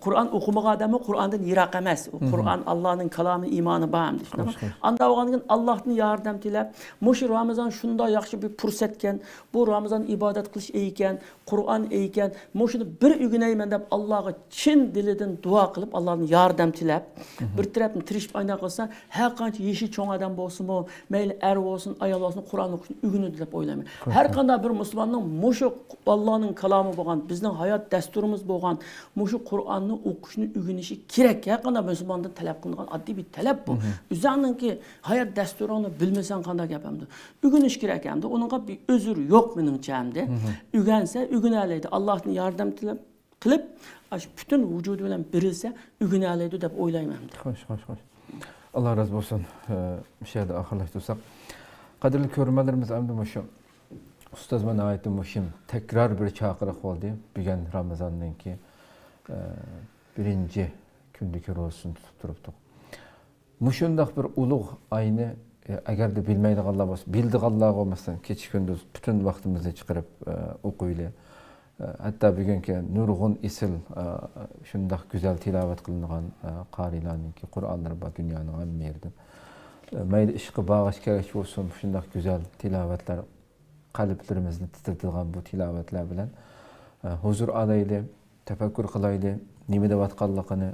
قۇرئان ئوقۇمىغان ئادەممۇ قۇرئاندىن يىراق ئەمەس. ئۇ مم. قۇرئان ئاللانىڭ كالامى، ئىمانى بار ئەمدى، شۇنداقمۇ؟ خوش، خوش. ئاندا بولغاندىن كېيىن ئاللاھتىن ياردەم تىلەپ، مۇشۇ رامىزان شۇنداق ياخشى بىر پۇرسەتكەن، بۇ رامىزان ئىبادەت قىلىش ئېيىكەن، قۇرئان ئېيىكەن، مۇشۇنى بىر ئۆگىنەيمەن دەپ، ئاللاغا چىن دىلىدىن دۇئا قىلىپ، ئاللادىن ياردەم تىلەپ، مم. بىر تەرەپتىن تىرىشىپ ئاينا قىلسا، ھەر قانچە يېشى چوڭ ئادەم بولسىمۇ، مەيلى ئەر بولسۇن، ئايال بولسۇن، قۇرئان ئوقۇشنى ئۆگىنىدۇ دەپ ئويلايمەن. خوش، ھەر خوش. قانداق بىر مۇسۇلماننىڭ مۇشۇ ئاللانىڭ كالامى بولغان، بىزنىڭ ھايات دەستۇرىمىز بولغان مۇشۇ قۇرئاننى ئوقۇشنى ئۆگىنىشى كېرەك. ھەر قانداق مۇسۇلماندىن تەلەپ قىلىنغان ئاددىي بىر تەلەپ بۇ. مم. ئۆزۈڭنىڭكى ھايات دەستۇرۇڭنى بىلمىسەڭ قانداق گەپ ئەمدى؟ ئۆگىنىش كېرەك ئەمدى. ئۇنىڭغا بىر ئۆزرى يوق مېنىڭچە ئەمدى. مم. ئۆگەنسە ئۆگىنەلەيدۇ. ئاللاھتىن ياردەم تىلەپ قىلىپ، ئاشۇ پۈتۈن ۋۇجۇدى بىلەن بېرىلسە، ئۆگىنەلەيدۇ دەپ ئويلايمەن. خوش، خوش، خوش. ئاللا رازى بولسۇن. ئە، مۇشۇ يەردە ئاخىرلاشتۇرساق. قەدىرلىك كۆرۈرمەنلىرىمىز، ئەمدى مۇشۇ ئۇستازمۇ ناھايىتى مۇھىم، تەكرار بىر چاقىرىق بولدى. بۈگۈن رامىزاننىڭكى، ئە، بىرىنچى كۈندىكى روزىسىنى تۇتۇپ تۇرۇپتۇق. مۇشۇنداق بىر ئۇلۇغ ئاينى، ئە، ئەگەردە بىلمەيدىغانلار بولسا، بىلىدىغانلارغا، مەسىلەن، كېچە-كۈندۈز پۈتۈن ۋاقتىمىزنى چىقىرىپ، ئە، ئوقۇيلى. ئە، ھەتتا بۈگۈنكى نۇرغۇن ئېسىل، ئە، شۇنداق گۈزەل تىلاۋەت قىلىنغان، ئە، قارىيلارنىڭكى قۇرئانلىرى بار دۇنيانىڭ ھەممە يېرىدىن. ئە، مەيلى ئىشقا بارغاچ كەلگەچ بولسۇن، شۇنداق گۈزەل تىلاۋەتلەر، قەلبلىرىمىزنى تىترىتىدىغان بۇ تىلاۋەتلەر بىلەن، ئە، ھۇزۇر ئالايلى، تەپەككۇر قىلايلى، نېمە دەۋاتقانلىقىنى،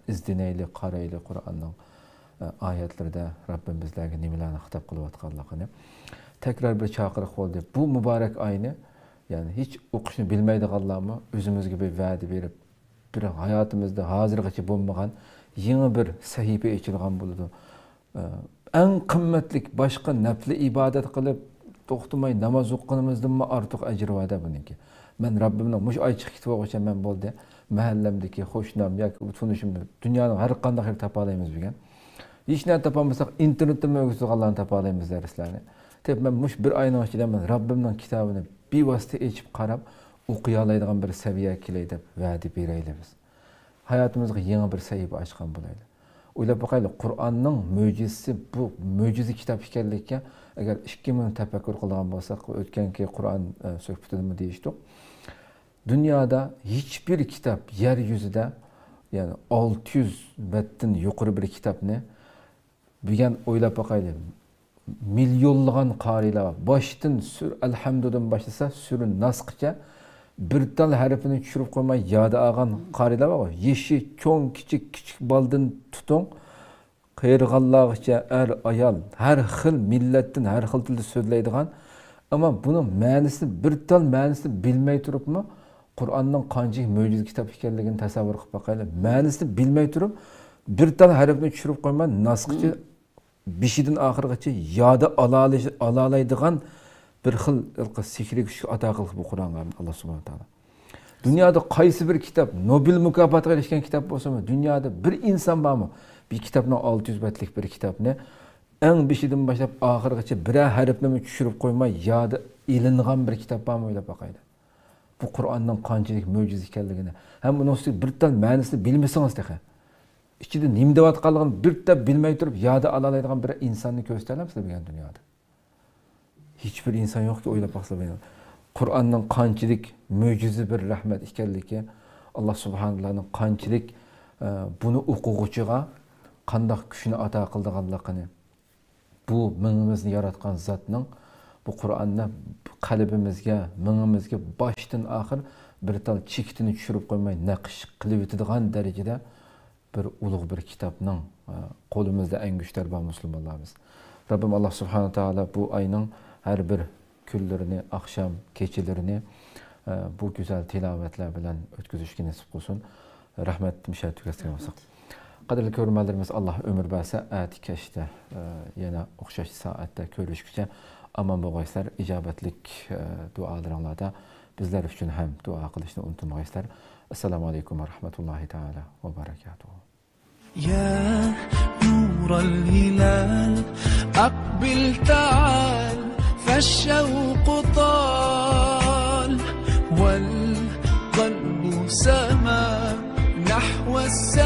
ئىزدىنەيلى، قارايلى قۇرئاننىڭ ئايەتلىرىدە رەببىم بىزلەرگە نېمىلەرنى خىتاب قىلىۋاتقانلىقىنى. تەكرار بىر چاقىرىق بولدى. بۇ مۇبارەك ئاينى، يەنى ھېچ ئوقۇشنى بىلمەيدىغانلارمۇ ئۆزىمىزگە بىر ۋەدە بېرىپ، بىر ھاياتىمىزدا ھازىرغىچە بولمىغان يېڭى بىر سەھىپە ئېچىلغان بولىدۇ. ئەڭ قىممەتلىك باشقا نەپلى ئىبادەت قىلىپ، توختىماي ناماز ئوقۇغىنىمىزدىنمۇ ئارتۇق ئەجرى بار-دە بۇنىڭكى. مەن رەببىمنىڭ مۇشۇ ئاي چىقىپ كېتىۋالغۇچە مەن بولدى، مەھەللەمدىكى قوشنام ياكى تونۇشۇم، دۇنيانىڭ ھەر قانداق يېرى تاپالايمىز بۈگۈن. ھېچ نەرسە تاپالمىساق، ئىنتېرنېتتىنمۇ ئۆگىتىدىغانلارنى تاپالايمىز دەرسلەرنى. دەپ مەن مۇشۇ بىر ئاينىڭ ئىچىدە مەن رەببىمنىڭ كىتابىنى بىۋاسىتە ئېچىپ قاراپ، ئوقۇيالايدىغان بىر سەۋىيەگە كېلەي دەپ ۋەدە بېرەيلى بىز. ھاياتىمىزغا يېڭى بىر سەھىپە ئاچقان بولايلى. ئويلاپ باقايلى، قۇرئاننىڭ مۆجىزىسى، بۇ مۆجىزە كىتاب ئىكەنلىككە ئەگەر ئىككى مىنۇت تەپەككۇر قىلىدىغان بولساق، ئۆتكەنكى قۇرئان، ئە، سۆھبىتىدىمۇ دېيىشتۇق. دۇنيادا ھېچبىر كىتاب يەر يۈزىدە، يەنى ئالتە يۈز بەتتىن يۇقىرى بىر كىتابنى بۈگۈن ئويلاپ باقايلى. مىليونلىغان قارىيلار بار. باشتىن سۈر ئەلھەمدۇدىن باشلىسا، سۈرە ناسقىچە بىر تال ھەرپىنى چۈشۈرۈپ قويماي يادى ئالغان قارىيلار بار. يېشى چوڭ، كىچىك، كىچىك بالىدىن تۇتۇڭ، قېرىغانلارغىچە، ئەر، ئايال، ھەر خىل مىللەتتىن، ھەر خىل تىلدا سۆزلەيدىغان، ئەمما بۇنىڭ مەنىسىنى، بىر تال مەنىسىنى بىلمەي تۇرۇپمۇ، قۇرئاننىڭ قانچىلىك مۆجىزە كىتاب ئىكەنلىكىنى تەسەۋۋۇر قىلىپ باقايلى. مەنىسىنى بىلمەي تۇرۇپ، بىر تال ھەرپنى چۈشۈرۈپ قويماي، ناسقىچە بېشىدىن ئاخىرغىچە يادى ئالالاي-، ئالالايدىغان بىر خىل ھېلىقى سېھرىي كۈچ ئاتا قىلغان بۇ قۇرئانغا ئاللا سۇبھانەھۇ ۋە تائالا. دۇنيادا قايسى بىر كىتاب نوبېل مۇكاپاتىغا ئېرىشكەن كىتاب بولسىمۇ، دۇنيادا بىر ئىنسان بارمۇ، بىر كىتابنىڭ ئالتە يۈز بەتلىك بىر كىتابنى ئەڭ بېشىدىن باشلاپ ئاخىرغىچە بىرەر ھەرپنىمۇ چۈشۈرۈپ قويماي يادى ئېلىنغان بىر كىتاب بارمۇ؟ ئويلاپ باقايلى. بۇ قۇرئاننىڭ قانچىلىك مۆجىزە ئىكەنلىكىنى ھەم ئۇنىڭ ئۈستىگە بىر تال مەنىسىنى بىلمىسىڭىز تېخى، ئىچىدە نېمە دەۋاتقانلىقىنى بىر تال بىلمەي تۇرۇپ يادى ئالالايدىغان بىر ئىنساننى كۆرسىتەلەمسىلەر بۈگۈن دۇنيادا؟ ھېچبىر ئىنسان يوقكى، ئويلاپ باقسا بۇنى. قۇرئاننىڭ قانچىلىك مۆجىزە بىر رەھمەت ئىكەنلىكى، ئاللا سۇبھانەللانىڭ قانچىلىك، ئە، بۇنى ئوقۇغۇچىغا قانداق كۈچنى ئاتا قىلىدىغانلىقىنى، بۇ مېڭىمىزنى ياراتقان زاتنىڭ بۇ قۇرئاننى قەلبىمىزگە، مېڭىمىزگە باشتىن ئاخىر بىر تال چېكىتىنى چۈشۈرۈپ قويماي نەقىش قىلىۋېتىدىغان دەرىجىدە بىر ئۇلۇغ بىر كىتابنىڭ، ئە، قولىمىزدا ئەڭگۈشتەر بار مۇسۇلمانلار بىز. رەببىم ئاللا سۇبھانەھۇ تائالا بۇ ئاينىڭ ھەر بىر كۈنلىرىنى، ئاخشام، كېچىلىرىنى، ئە، بۇ گۈزەل تىلاۋەتلەر بىلەن ئۆتكۈزۈشكە نېسىپ قىلسۇن. رەھمەت، مۇشۇ يەردە تۈگەتكەن بولساق. قەدىرلىك كۆرۈرمەنلىرىمىز، ئاللا ئۆمۈر بەرسە، ئەتە كەچتە، ئە، يەنە ئوخشاش سائەتتە كۆرۈشكىچە ئامان بولغايسىلەر. ئىجابەتلىك، ئە، دۇئالىرىڭلاردا بىزلەر ئۈچۈن ھەم دۇئا قىلىشنى ئۇنتۇمىغايسىلەر. ئەسسالامۇ ئەلەيكۇم ۋە رەھمەتۇللاھى تائالا ۋە بەرەكاتۇھۇ. يا نور الهلال، أقبل تعال، فالشوق طال، والقلب سما نحو السماء.